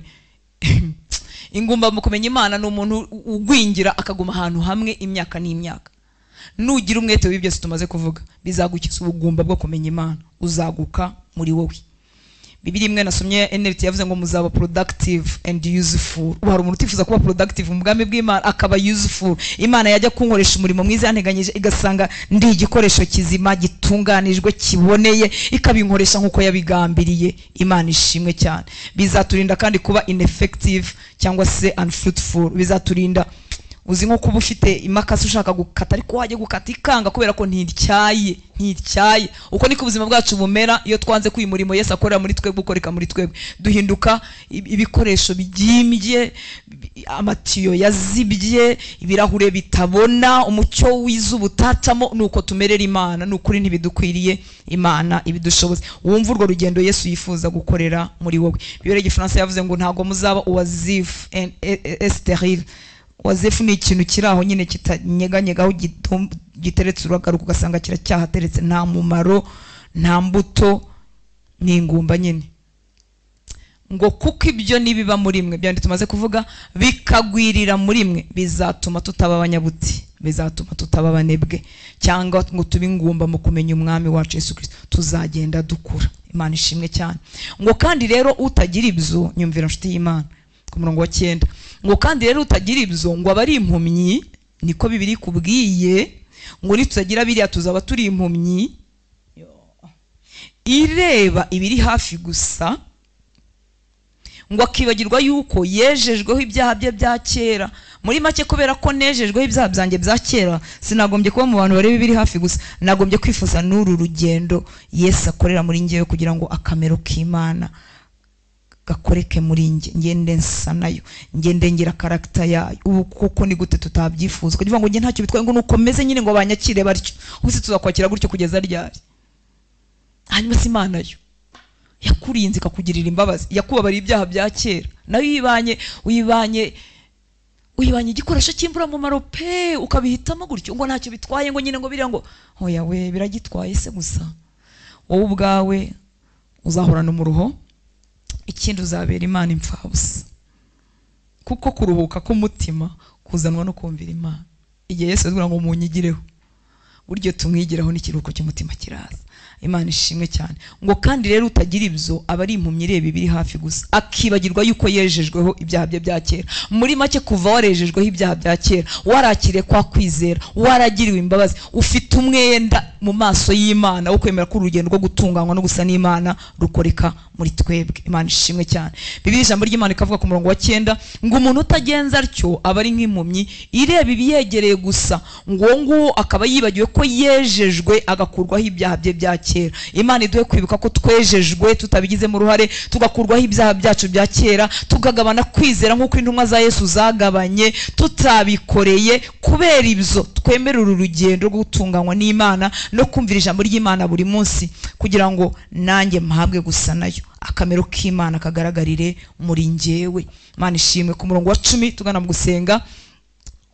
Ingumba mu kumenya Imana ni umuntu ugwingira akaguma ahantu hamwe imyaka n'imyaka. Nugira umwete w'ibyo byose tumaze kuvuga, bizagukiza ubugumba bwo kumenya Imana, uzaguka muri wowe. Bibiliya imwe nasomye NLT yavuze ngo muzaba productive and useful. Ubu hari umuntu utifuza kuba productive mu bwami bw'Imana akaba useful. Imana yajya kunkoresha umurimo mwiza yanteganyije, igasanga ndi igikoresho kizima gitunganijwe kiboneye, ikabinkoresha nkuko yabigambiriye. Imana ishimwe cyane. Bizaturinda kandi kuba ineffective cyangwa se unfruitful. Bizaturinda, uzi nko kuba ufite imakasi ushaka gukata ariko wajya gukata ikanga kubera ko ntityaye. Uko niko ubuzima bwacu bumera iyo twanze ko uyu murimo Yesu akorera muri twebwe ukoreka muri twebwe. Duhinduka ibikoresho byimbye, amatiyo yazibye, ibirahure bitabona, umucyo w'izuba utacamo. Nuko tumerera Imana, nukuri ntibidukwiriye, Imana ibidushoboze. Wumva urwo rugendo Yesu yifuza gukorera muri wowe. Bibiliya y'Igifaransa yavuze ngo ntago muzaba oisif et stérile. Wazefu ni ikintu kiri aho nyine kitanyeganyega, aho giteretse uragaruka ugasanga kiracyahateretse, nta mumaro, nta mbuto, ni ingumba nyine. Ngo kuko ibyo nibiba muri mwe, byandi tumaze kuvuga, bikagwirira muri mwe, bizatuma tutaba abanyabuti, bizatuma tutaba abanebwe cyangwa ngo tube ingumba mu kumenya umwami wacu Yesu Kristo. Tuzagenda dukura. Imana ishimwe cyane. Ngo kandi rero utagira ibyo, nyumvira nshuti y'Imana, ku murongo wa 9, ngo kandi rero utagira ibyo ngo aba ari impumyi, niko Bibiliya ikubwiye, ngo nitutagira biriya tuzaba turi impumyi ireba ibiri hafi gusa, ngo akibagirwa yuko yejejweho ibyaha bye bya kera. Muri make, kubera ko nejejweho ibyaha byanjye bya kera, sinagombye kuba mu bantu bareba ibiri hafi gusa, nagombye kwifuza n'uru rugendo Yesu akorera muri njyewe kugira ngo akamero k'Imana gakoreke muri nge, ngende nsa nayo, ngende ngira karakita yayo. Ubu koko ni gute tutabyifuza? Kugira ngo nge ntacyo bitwaye, ngo nukomeze nyine ngo banyakire batyo. Ubuse tuzakwakira gutyo kugeza ryari? Hanyuma si Imana yo yakurinze ikakugirira imbabazi, yakubabariye ibyaha bya kera, nayo uyibanye igikoresho cy'imvura mu maro pe, ukabihitamo gutyo ngo ntacyo bitwaye, ngo nyine ngo biriya ngo oya we biragitwaye se gusa. Wowe ubwawe uzahorana umuruho, ikindi uzabera Imana imfabusa. Kuko kuruhuka k'umutima kuzanwa no kumvira Imana. Igihe Yesu avuga ngo munyigireho, buryo tumwigiraho n'ikiruhuko cy'umutima kiraza. Imana ishimwe cyane. Ngo kandi rero utagira ibyo aba ari impumyi ireba ibiri hafi gusa, akibagirwa yuko yejejweho ibyaha bye bya kera. Muri make, kuva warejejweho ibyaha bya kera, warakiriye kwa kwizera, waragiriwe imbabazi, ufite umwenda mu maso y'Imana wo kwemera ko urugendo rwo gutunganywa no gusa n'Imana rukoreka muri twebwe. Imana ishimwe cyane. Bibiliya ijambo ry'Imana ikavuga ku murongo wa 9 ngo umuntu utagenza atyo aba ari nk'impumyi ireba ibiyegereye gusa, ngo nguwo akaba yibagiwe ko yejejwe agakurwaho ibyaha bye bya kera. Imana iduhe kwibuka ko twejejwe tutabigizemo uruhare, tugakurwaho ibyaha byacu bya kera, tukagabana kwizera nk'uko intumwa za Yesu zagabanye tutabikoreye. Kubera ibyo twemera uru rugendo rwo gutunganywa n'Imana no kumvira ijambo ry'Imana buri munsi, kugira ngo nanjye mpabwe gusa nayo, akamero k'Imana kagaragarire muri njyewe. Imana ishimwe. Ku murongo wa 10 tugana mu gusenga,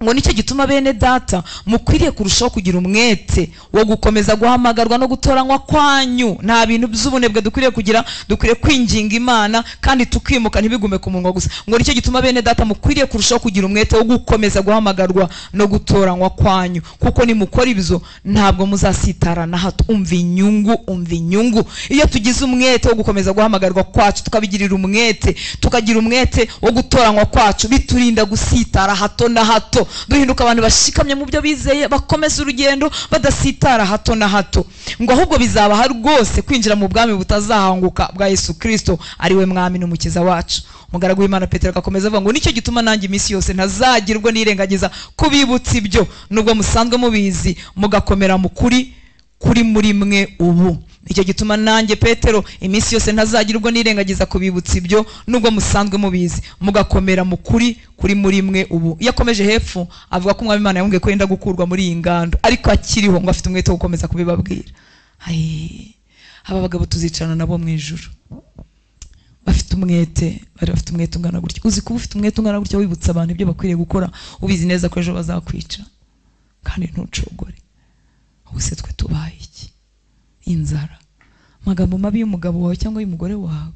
Ngo nicyo gituma bene data mukwiriye kurushaho kugira umwete wo gukomeza guhamagarwa no gutoranywa kwanyu. Nta bintu by'ubunebwe dukwiriye kugira, dukwiriye kwinginga Imana kandi tukimuka ntibigume ku munwa gusa. Ngo nicyo gituma bene data mukwiriye kurushaho kugira umwete wo gukomeza guhamagarwa no gutoranywa kwanyu, kuko nimukora ibyo ntabwo muzasitara na hato. Umva inyungu, umva inyungu. Iyo tugize umwete wo gukomeza guhamagarwa kwacu, tukabigirira umwete, tukagira umwete wo gutoranywa kwacu, biturinda gusitara hato na hato. Duhinduka abantu bashikamye mu byo bizeye, bakomeza urugendo badasitara hato na hato. Ngo ahubwo bizabaha rwose kwinjira mu bwami butazahanguka bwa Yesu Kristo, ari we mwami n'umukiza wacu. Umugaragu w'Imana Petero agakomeza avuga ngo nicyo gituma nanjye iminsi yose ntazagirwa nirengagiza kubibutsa ibyo, nubwo musanzwe mubizi, mugakomera mu kuri kuri muri mwe ubu. Nicyo gituma nanjye Petero iminsi yose ntazagira ubwo nirengagiza kubibutsa ibyo, nubwo musanzwe mubizi, mugakomera mu kuri kuri muri mwe ubu. Iyo akomeje hepfo avuga ko Umwami Imana yamubwiye ko yenda gukurwa muri iyi ngando, ariko akiriho ngo afite umwete wo gukomeza kubibabwira. Aba bagabo tuzicarana nabo mu ijuru bafite umwete, bari bafite umwete ungana gutya. Uzi kuba ufite umwete ungana gutya wibutsa abantu ibyo bakwiriye gukora, ubizi neza ko ejo bazakwica kandi ntucogore. Ubuse twe tubaye iki? Inzara, amagambo mabi y'umugabo wawe cyangwa y'umugore wawe,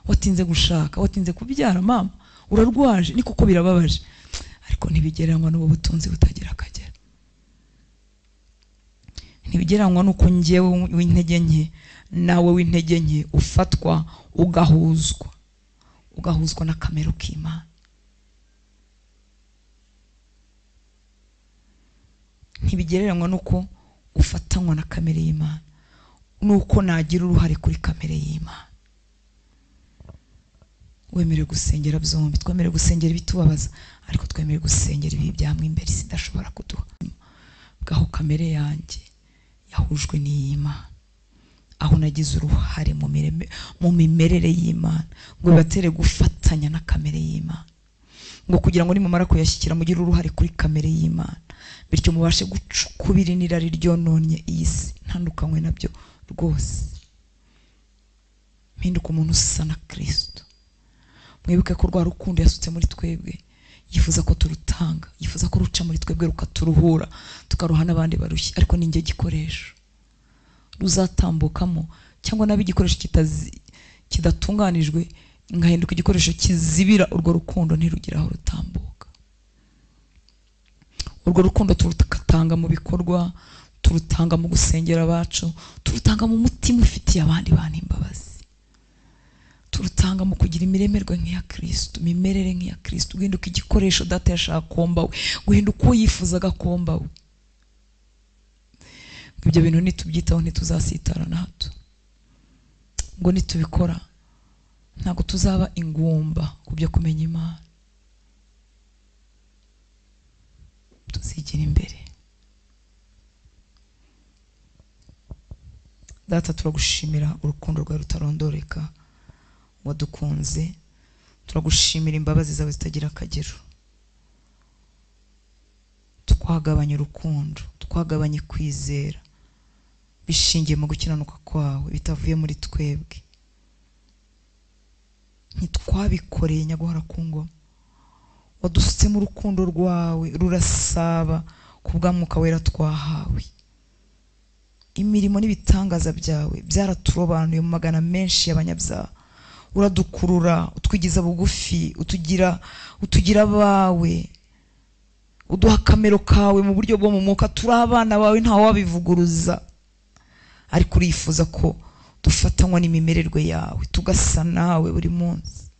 watinze gushaka, watinze kubyara, mama urarwaje, ni kuko birababaje, ariko ntibigereranywa n'ubu butunzi butagira akagera. Ntibigereranywa n'uko njyewe w'intege nke nawe w'intege nke ufatwa ugahuzwa, ugahuzwa n'akamero k'Imana. Ntibigereranywa n'uko ufatanywa na kamere y'Imana, nuko nagira uruhare kuri kamere y'Imana. Wemerewe gusengera byombi, twemerewe gusengera ibitubabaza, ariko twemerewe gusengera ibibi byamwe imbere isi idashobora kuduha. Bwaho kamere yanjye yahujwe n'iy'Imana, aho nagize uruhare mu mimerere y'Imana, ngo bibatere gufatanya na kamere y'Imana, ngo kugira ngo nimumara kuyashyikira mugire uruhare kuri kamere y'Imana, bityo mubashe gucukubira n'irari ryononye iyi si. Ntandukanywe nabyo rwose, mpinduka umuntu usa na Kristo. Mwibuke ko rwa rukundo yasutse muri twebwe, yifuza ko turutanga, yifuza ko ruca muri twebwe rukaturuhura, tukaruha n'abandi barushye, ariko ni njye gikoresho ruzatambukamo, cyangwa nabi igikoresho kidatunganijwe ngahinduka igikoresho kizibira urwo rukundo ntirugira aho rutambuka. Urwo rukundo turutanga mu bikorwa, turutanga mu gusengera abacu, turutanga mu mutima ufitiye abandi bantu imbabazi, turutanga mu kugira imiremerwe nk'iya Kristo, imimerere nk'iya Kristo, guhinduka igikoresho data yashaka komba we, guhinduka uwo yifuzaga komba we. Ibyo bintu nitubyitaho ntituzasitara na hato. Ngo nitubikora ntabwo tuzaba ingumba ku byo kumenya Imana, tuzigira imbere. Data, turagushimira urukundo rwawe rutarondoreka wadukunze, turagushimira imbabazi zawe zitagira akagero. Twagabanye urukundo, twagabanye kwizera bishingiye mu gukiranuka kwawe bitavuye muri twebwe. Ntitwabikoreye nyaguhora ku ngoma, wadusutsemo urukundo rwawe rurasaba ku bwa Mwuka Wera twahawe. Imirimo n'ibitangaza byawe byaraturobanuye mu magana menshi y'abanyabyaha, uradukurura, utwigiza bugufi, utugira abawe, uduha akamero kawe mu buryo bwo mu mwuka. Turi abana bawe, ntawe wabivuguruza, ariko urifuza ko dufatanywa n'imimererwe yawe, tugasa nawe buri munsi,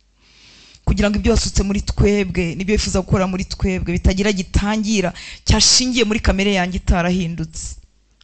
kugira ngo ibyo wasutse muri twebwe n'ibyo wifuza gukora muri twebwe bitagira gitangira cyashingiye muri kamere yanjye itarahindutse.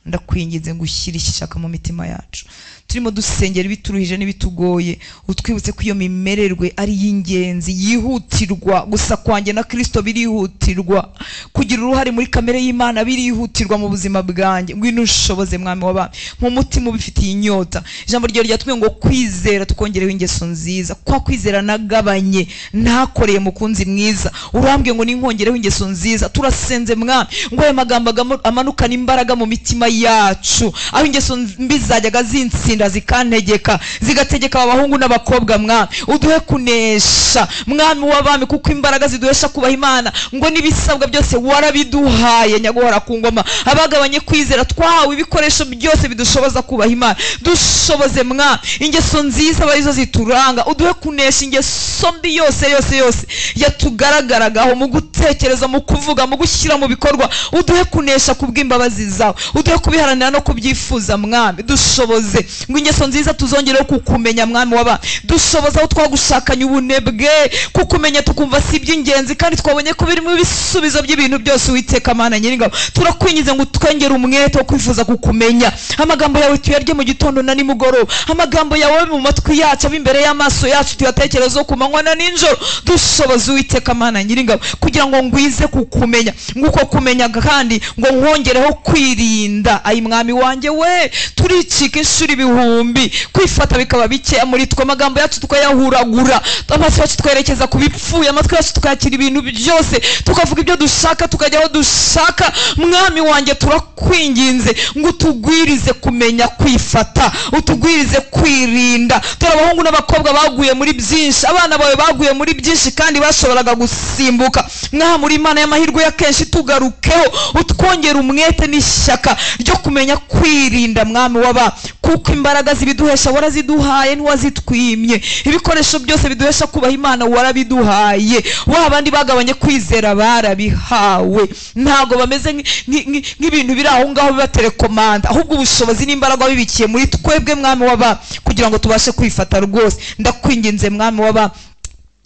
Ndakwinginze ngo ushyire ishyaka mu mitima yacu. Turimo dusengera ibituruhije n'ibitugoye, utwibutse ko iyo mimererwe ari y'ingenzi, yihutirwa. Gusa kwanjye na Kristo birihutirwa, kugira uruhare muri kamere y'Imana birihutirwa mu buzima bwanjye. Ngwino ushoboze Mwami w'abami, mu mutima ubifitiye inyota. Ijambo ryawe ryatubwiye ngo kwizera tukongereho ingeso nziza. Kwa kwizera nagabanye ntakoreye mukunzi mwiza, urambwiye ngo ninkongereho ingeso nziza. Turasenze Mwami ngo aya magambo amanukane imbaraga mu mitima yacu, aho ingeso mbi zajyaga zinsinda zikantegeka, zigategeka abahungu n'abakobwa mwami, uduhe kunesha mwami w'abami, kuko imbaraga ziduhesha kubaha Imana ngo n'ibisabwa byose warabiduhaye nyaguhora ku ngoma. Abagabanye kwizera twahawe ibikoresho byose bidushoboza kubaha Imana. Dushoboze mwami ingeso nziza barizo zituranga, uduhe kunesha ingeso mbi yose yose yose yatugaragaragaho mu gutekereza, mu kuvuga, mu gushyira mu bikorwa. Uduhe kunesha kubw'imbabazi zawe, uduhe kubiharanira no kubyifuza mwami. Dushoboze ngo ingeso nziza tuzongereho kukumenya mwami w'abami. Dushoboze aho twagushakanye ubunebwe kukumenya tukumva si iby'ingenzi, kandi twabonye ko birimo ibisubizo by'ibintu byose. Uwiteka Mana Nyiringabo, turakwinginze ngo utwongere umwete wo kwifuza kukumenya. Amagambo yawe tuyarye mu gitondo na nimugoroba, amagambo yawe mu matwi yacu, abe imbere y'amaso yacu, tuyatekerezeho ku manywa na nijoro. Dushoboze Uwiteka Mana Nyiringabo kugira ngo ngwize kukumenya, nguko kumenya kandi ngo nkongereho kwirinda. Ayi mwami wanjye we, turicika inshuro ibihumbi, kwifata bikaba bikeya muri twe, amagambo yacu tukayahuragura, amaso yacu twerekeza ku bipfuye, amatwi yacu tukakira ibintu byose, tukavuga ibyo dushaka, tukajya aho dushaka. Mwami wanjye turakwinginze ngo utugwirize kumenya kwifata, utugwirize kwirinda. Dore abahungu n'abakobwa baguye muri byinshi, abana bawe baguye muri byinshi kandi bashoboraga gusimbuka. Mwami uri Imana y'amahirwe ya kenshi, tugarukeho, utwongere umwete n'ishyaka ryo kumenya kwirinda mwami w'aba, kuko imbaraga zibiduhesha waraziduhaye ntiwazitwimye, ibikoresho byose biduhesha kubaha Imana warabiduhaye. Wa bandi bagabanye kwizera barabihawe, ntago bameze nk'ibintu biri aho ngaho biba telekomanda, ahubwo ubushobozi n'imbaraga bibikiye muri twebwe mwami w'aba, kugira ngo tubashe kwifata rwose. Ndakwinginze mwami w'aba,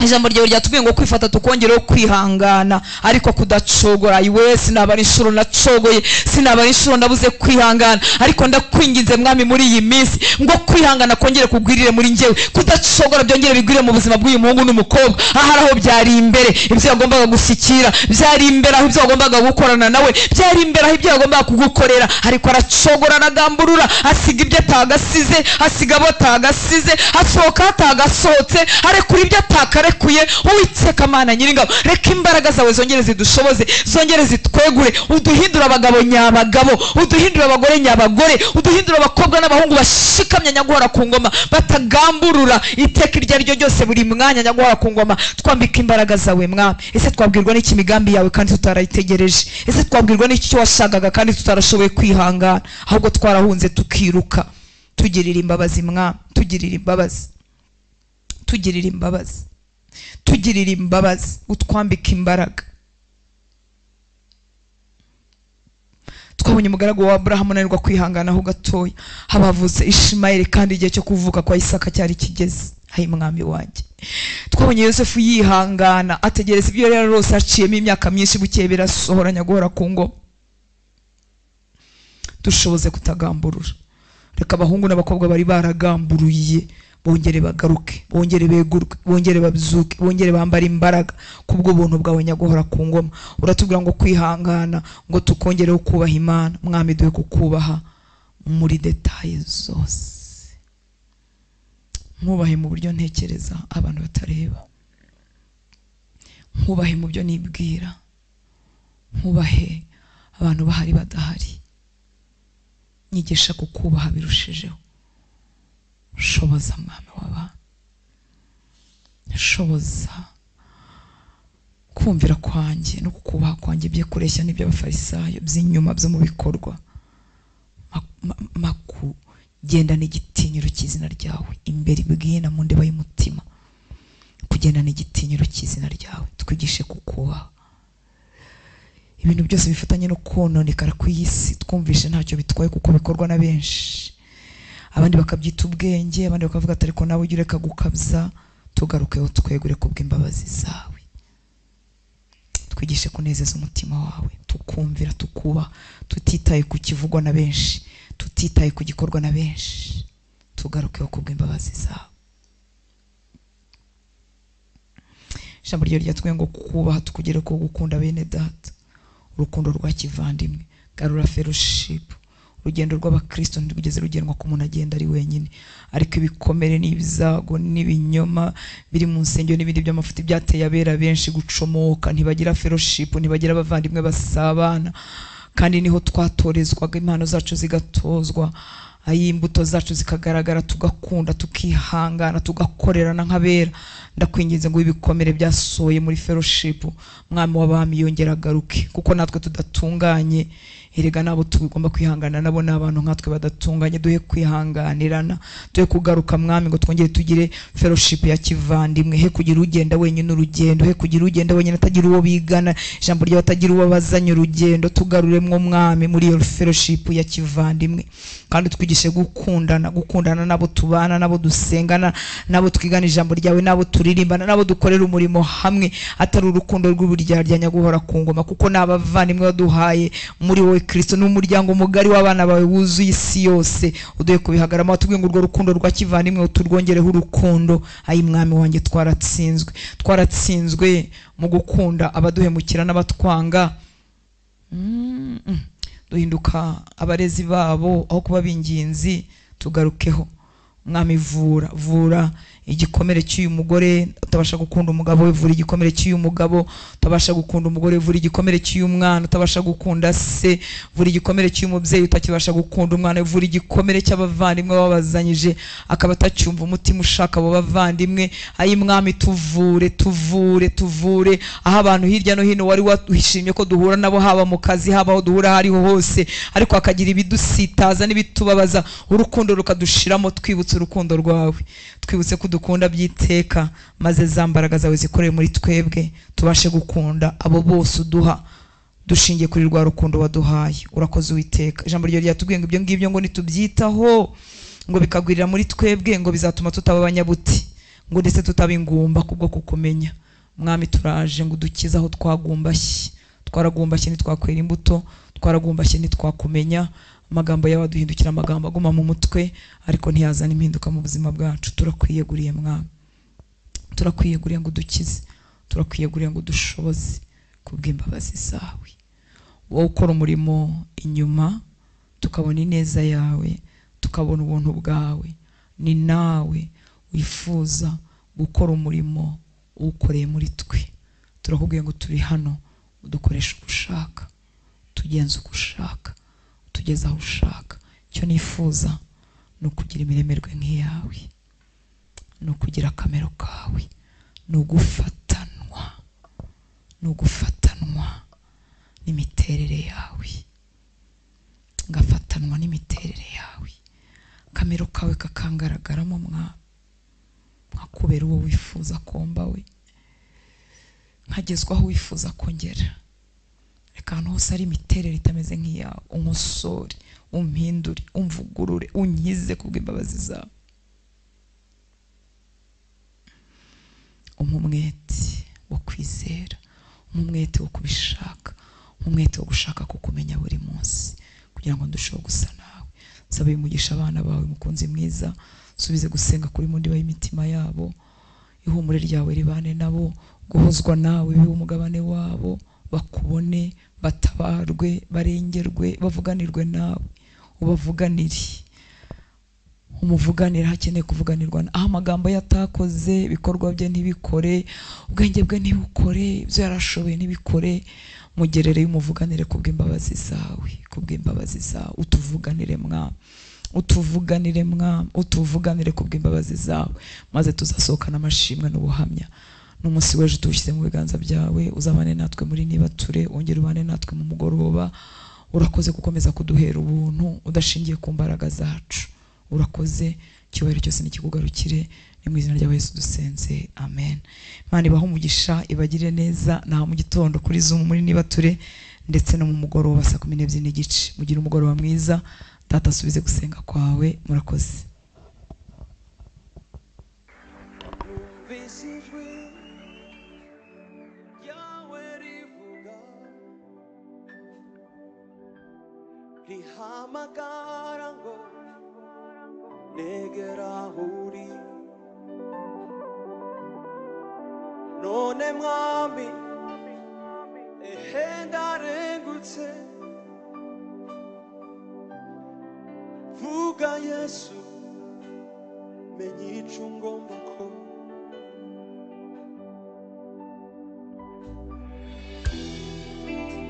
ijambo ryawe ryatubwiye ngo kwifata tukongereho kwihangana, ariko kudacogora. Iwe sinabara inshuro nacogoye, sinabara inshuro ndabuze kwihangana, ariko ndakwinginze mwami muri iyi minsi ngo kwihangana kongere kugwirire muri njyewe, kudacogora byongere bigwire mu buzima bw'uyu muhungu n'umukobwa. Ahari aho byari imbere ibyo yagombaga gushyikira, byari imbere aho ibyo yagombaga gukorana nawe, byari imbere aho ibyo yagombaga kugukorera, ariko aracogora, aragamburura, asiga ibyo atagasize, asiga abo atagasize, asohoka atagasohotse, arekura ibyo atakarekuye. Uwiteka Mana Nyiringabo, reka imbaraga zawe zongere zidushoboze, zongere zitwegure, uduhindure abagabo nyabagabo, uduhindure abagore nyabagore, uduhindure abakobwa n'abahungu bashikamye nyaguhora ku ngoma, batagamburura iteka iryo ari ryo ryose buri mwanya nyaguhora ku ngoma. Twambika imbaraga zawe mwami. Ese twabwirwa n'iki imigambi yawe kandi tutarayitegereje? Ese twabwirwa n'iki cyo washakaga kandi tutarashoboye kwihangana, ahubwo twarahunze tukiruka? Tugirira imbabazi mwami, tugirira imbabazi, tugirira imbabazi, tugirira imbabazi, utwambika imbaraga. Twabonye umugaragu wa Aburahamu ananirwa kwihangana aho gatoya, habavutse Ishimayeli kandi igihe cyo kuvuka kwa Isaka cyari kigeze. Hayi mwami wanjye, twabonye Yosefu yihangana ategereza ibyo yari yarose, aciyemo imyaka myinshi, bukeye birasohora nyaguhora ku ngoma. Dushoboze kutagamburura. Reka abahungu n'abakobwa bari baragamburuye bongere bagaruke, bongere begurwe, bongere babyuke, bongere bambare imbaraga kubwo buntu bwawe nyaguhora ku ngoma. Uratubwira ngo kwihangana ngo tukongereho kubaha Imana. Mwami duhe kukubaha muri detaye zose, nkubahe mu buryo ntekereza abantu batareba, nkubahe mu byo nibwira, nkubahe abantu bahari badahari. Nyigisha kukubaha birushijeho. Shoboza mwami w'abantu, shoboza kumvira kwanjye no kukubaha kwanjye bye kureshya n'iby'abafarisayo by'inyuma byo mu bikorwa. Makugendana igitinyiro cy'izina ryawe imbere ibwina mu ndeba y'umutima, kugendana igitinyiro cy'izina ryawe. Twigishe kukubaha. Ibintu byose bifatanye no kononekara kw'isi twumvishe ntacyo bitwaye kuko bikorwa na benshi, abandi bakabyita ubwenge, abandi bakavuga ati ariko nawe ujye ureka gukabya. Tugarukeho twegure kubw'imbabazi zawe. Twigishe kunezeza umutima wawe, tukumvira, tukubaha, tutitaye ku kivugwa na benshi, tutitaye ku gikorwa na benshi. Tugarukeho kubw'imbabazi zawe. Ijambo ryawe ryatubwiye ngo kukubaha tukugere ku gukunda bene data, urukundo rwa kivandimwe. Garura fellowship. Urugendo rw'abakristo ntirwigeze rugenwa ko umuntu agenda ari wenyine, ariko ibikomere n'ibyago n'ibinyoma biri mu nsengero n'ibindi by'amafuti byateye abera benshi gucomoka. Ntibagira fellowship, ntibagira abavandimwe basabana, Kandi niho twatorezwaga, impano zacu zigatozwa, imbuto zacu zikagaragara, tugakunda, tukihangana, tugakorerana nk'abera. Ndakwinginze ngo ibikomere byasohoye muri fellowship, Mwami w'abami, yongera agaruke, kuko natwe tudatunganye. Erega nabo tugomba kwihangana nabo ni abantu nkatwe badatunganye. Duhe kwihanganirana, duhe kugaruka Mwami, ngo twongere tugire fellowship ya kivandimwe. He kugira ugenda wenyine urugendo, he kugira ugenda wenyine atagira uwo bigana ijambo ryawe, atagira uwo bazanye urugendo. Tugaruremwo Mwami muri iyo fellowship ya kivandimwe, kandi twigishe gukundana, gukundana nabo tubana, nabo dusengana, nabo twigana ijambo ryawe, nabo turirimbana, nabo dukorera umurimo hamwe, atari urukundo rw'uburyarya nyaguhora ku ngoma, kuko n'abavandimwe waduhaye muri wowe Kristo n'umuryango mugari w'abana bawe wuzuye isi yose. Uduhe kubihagaramo, watubwiye ngo urwo rukundo rwa kivandimwe uturwongereho urukundo. Ayi Mwami wanjye, twaratsinzwe, twaratsinzwe mu gukunda abaduhemukira n'abatwanga. Duhinduka abarezi babo aho kuba binginzi. Tugarukeho Mwami, vura, vura igikomere cy'uyu mugore utabasha gukunda umugabo we, vura igikomere cy'uyu mugabo utabasha gukunda umugore, vura igikomere cy'uyu mwana utabasha gukunda se, vura igikomere cy'uyu mubyeyi utakibasha gukunda umwana, vura igikomere cy'abavandimwe babazanyije akaba atacyumva umutima ushaka abo bavandimwe. Ayi Mwami, tuvure, tuvure, tuvure aho abantu hirya no hino wari wishimye ko duhura nabo, haba mu kazi, haba aho duhura aho ariho hose, ariko hakagira ibidusitaza n'ibitubabaza, urukundo rukadushiramo. Twibutse urukundo rwawe, twibutse ko udukunda byiteka, maze za mbaraga zawe zikorere muri twebwe, tubashe gukunda abo bose uduha dushingiye kuri rwa rukundo waduhaye. Urakoze Uwiteka. Ijambo ryawe ryatubwiye ngo ibyo ngibyo ngo nitubyitaho, ngo bikagwirira muri twebwe, ngo bizatuma tutaba abanyabuti, ngo ndetse tutaba ingumba kubwo kukumenya. Mwami, turaje ngo udukize aho twagumbashye. Twaragumbashye ntitwakwera imbuto, twaragumbashye ntitwakumenya. Amagambo yawe aduhindukira amagambo aguma mu mutwe, ariko ntiyazana impinduka mu buzima bwacu. Turakwiyeguriye Mwami, turakwiyeguriye ngo udukize, turakwiyeguriye ngo udushoboze kubw'imbabazi zawe. Wowe ukora umurimo inyuma, tukabona ineza yawe, tukabona ubuntu bwawe. Ni nawe wifuza gukora umurimo uwukoreye muri twe. Turakubwiye ngo turi hano, udukoreshe uko ushaka, tugenze uko ushaka, tugeze aho ushaka. Icyo nifuza ni ukugira imiremerwe nk'iyawe, ni ukugira akamero kawe, ni ugufatanwa, ni ugufatanwa n'imiterere yawe, ngafatanwa n'imiterere yawe, akamero kawe kakangaragaramo Mwami, nkakubera uwo wifuza komba we, nkagezwa aho wifuza kongera. Reka ahantu hose ari imiterere itameze nk'iyawe, unkosore, umpindure, umvugurure, unkize kubw'imbabazi zawe. Umpe umwete wo kwizera, umpe umwete wo kubishaka, umpe umwete wo gushaka kukumenya buri munsi, kugira ngo ndusheho gusa nawe. Nsaba umugisha abana bawe mukunzi mwiza, subize gusenga kuri mu ndiba y'imitima yabo, ihumure ryawe ribane nabo, guhozwa nawe bibe umugabane wabo, bakubone, batabarwe, barengerwe, bavuganirwe nawe, ubavuganire, umuvuganire hakeneye kuvuganirwa. Aho amagambo yatakoze, ibikorwa bye ntibikore, ubwenge bwe ntibukore, ibyo yarashoboye ntibikore, mugerere umuvuganire kubw'imbabazi zawe, kubw'imbabazi zawe. Utuvuganire Mwami, utuvuganire Mwami, utuvuganire kubw'imbabazi zawe, maze tuzasohokana amashimwe n'ubuhamya. N'umunsi w'ejo tuwushyize mu biganza byawe, uzabane natwe muri nibature, wongere ubane natwe mu mugoroba. Urakoze gukomeza kuduhera ubuntu udashingiye ku mbaraga zacu. Urakoze, icyubahiro cyose nikikugarukire, ni mu izina rya Yesu dusenze, amen. Imana ibahe umugisha, ibagire neza. Naha mu gitondo kuri Zoom muri nibature, ndetse no mu mugoroba saa 12:30. Mugire umugoroba mwiza. Data asubize gusenga kwawe. Murakoze. Rihamagara ngo negera aho uri, none Mwami ehe ndarengutse, vuga Yesu menye ico ngomba ko.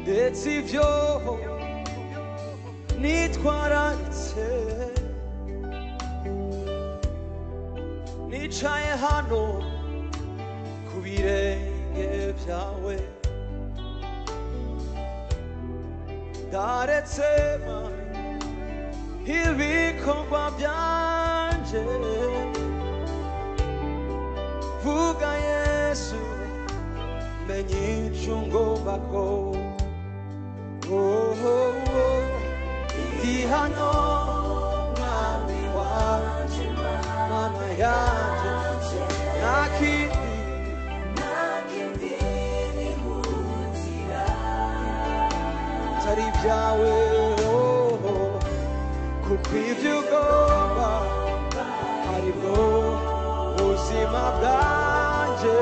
Ndetse ivyo Nitwararitse nicaye hano ku birenge byawe, ndaretse ibikorwa byanje. Vuga Yesu, menye ico ngomba ko. Oh, oh, oh. Ndi hano mwami wanje, mana yanje, nta kindi atari ibyawe. Oh, oh. Kuko ibyo ugomba aribwo buzima bwanjye.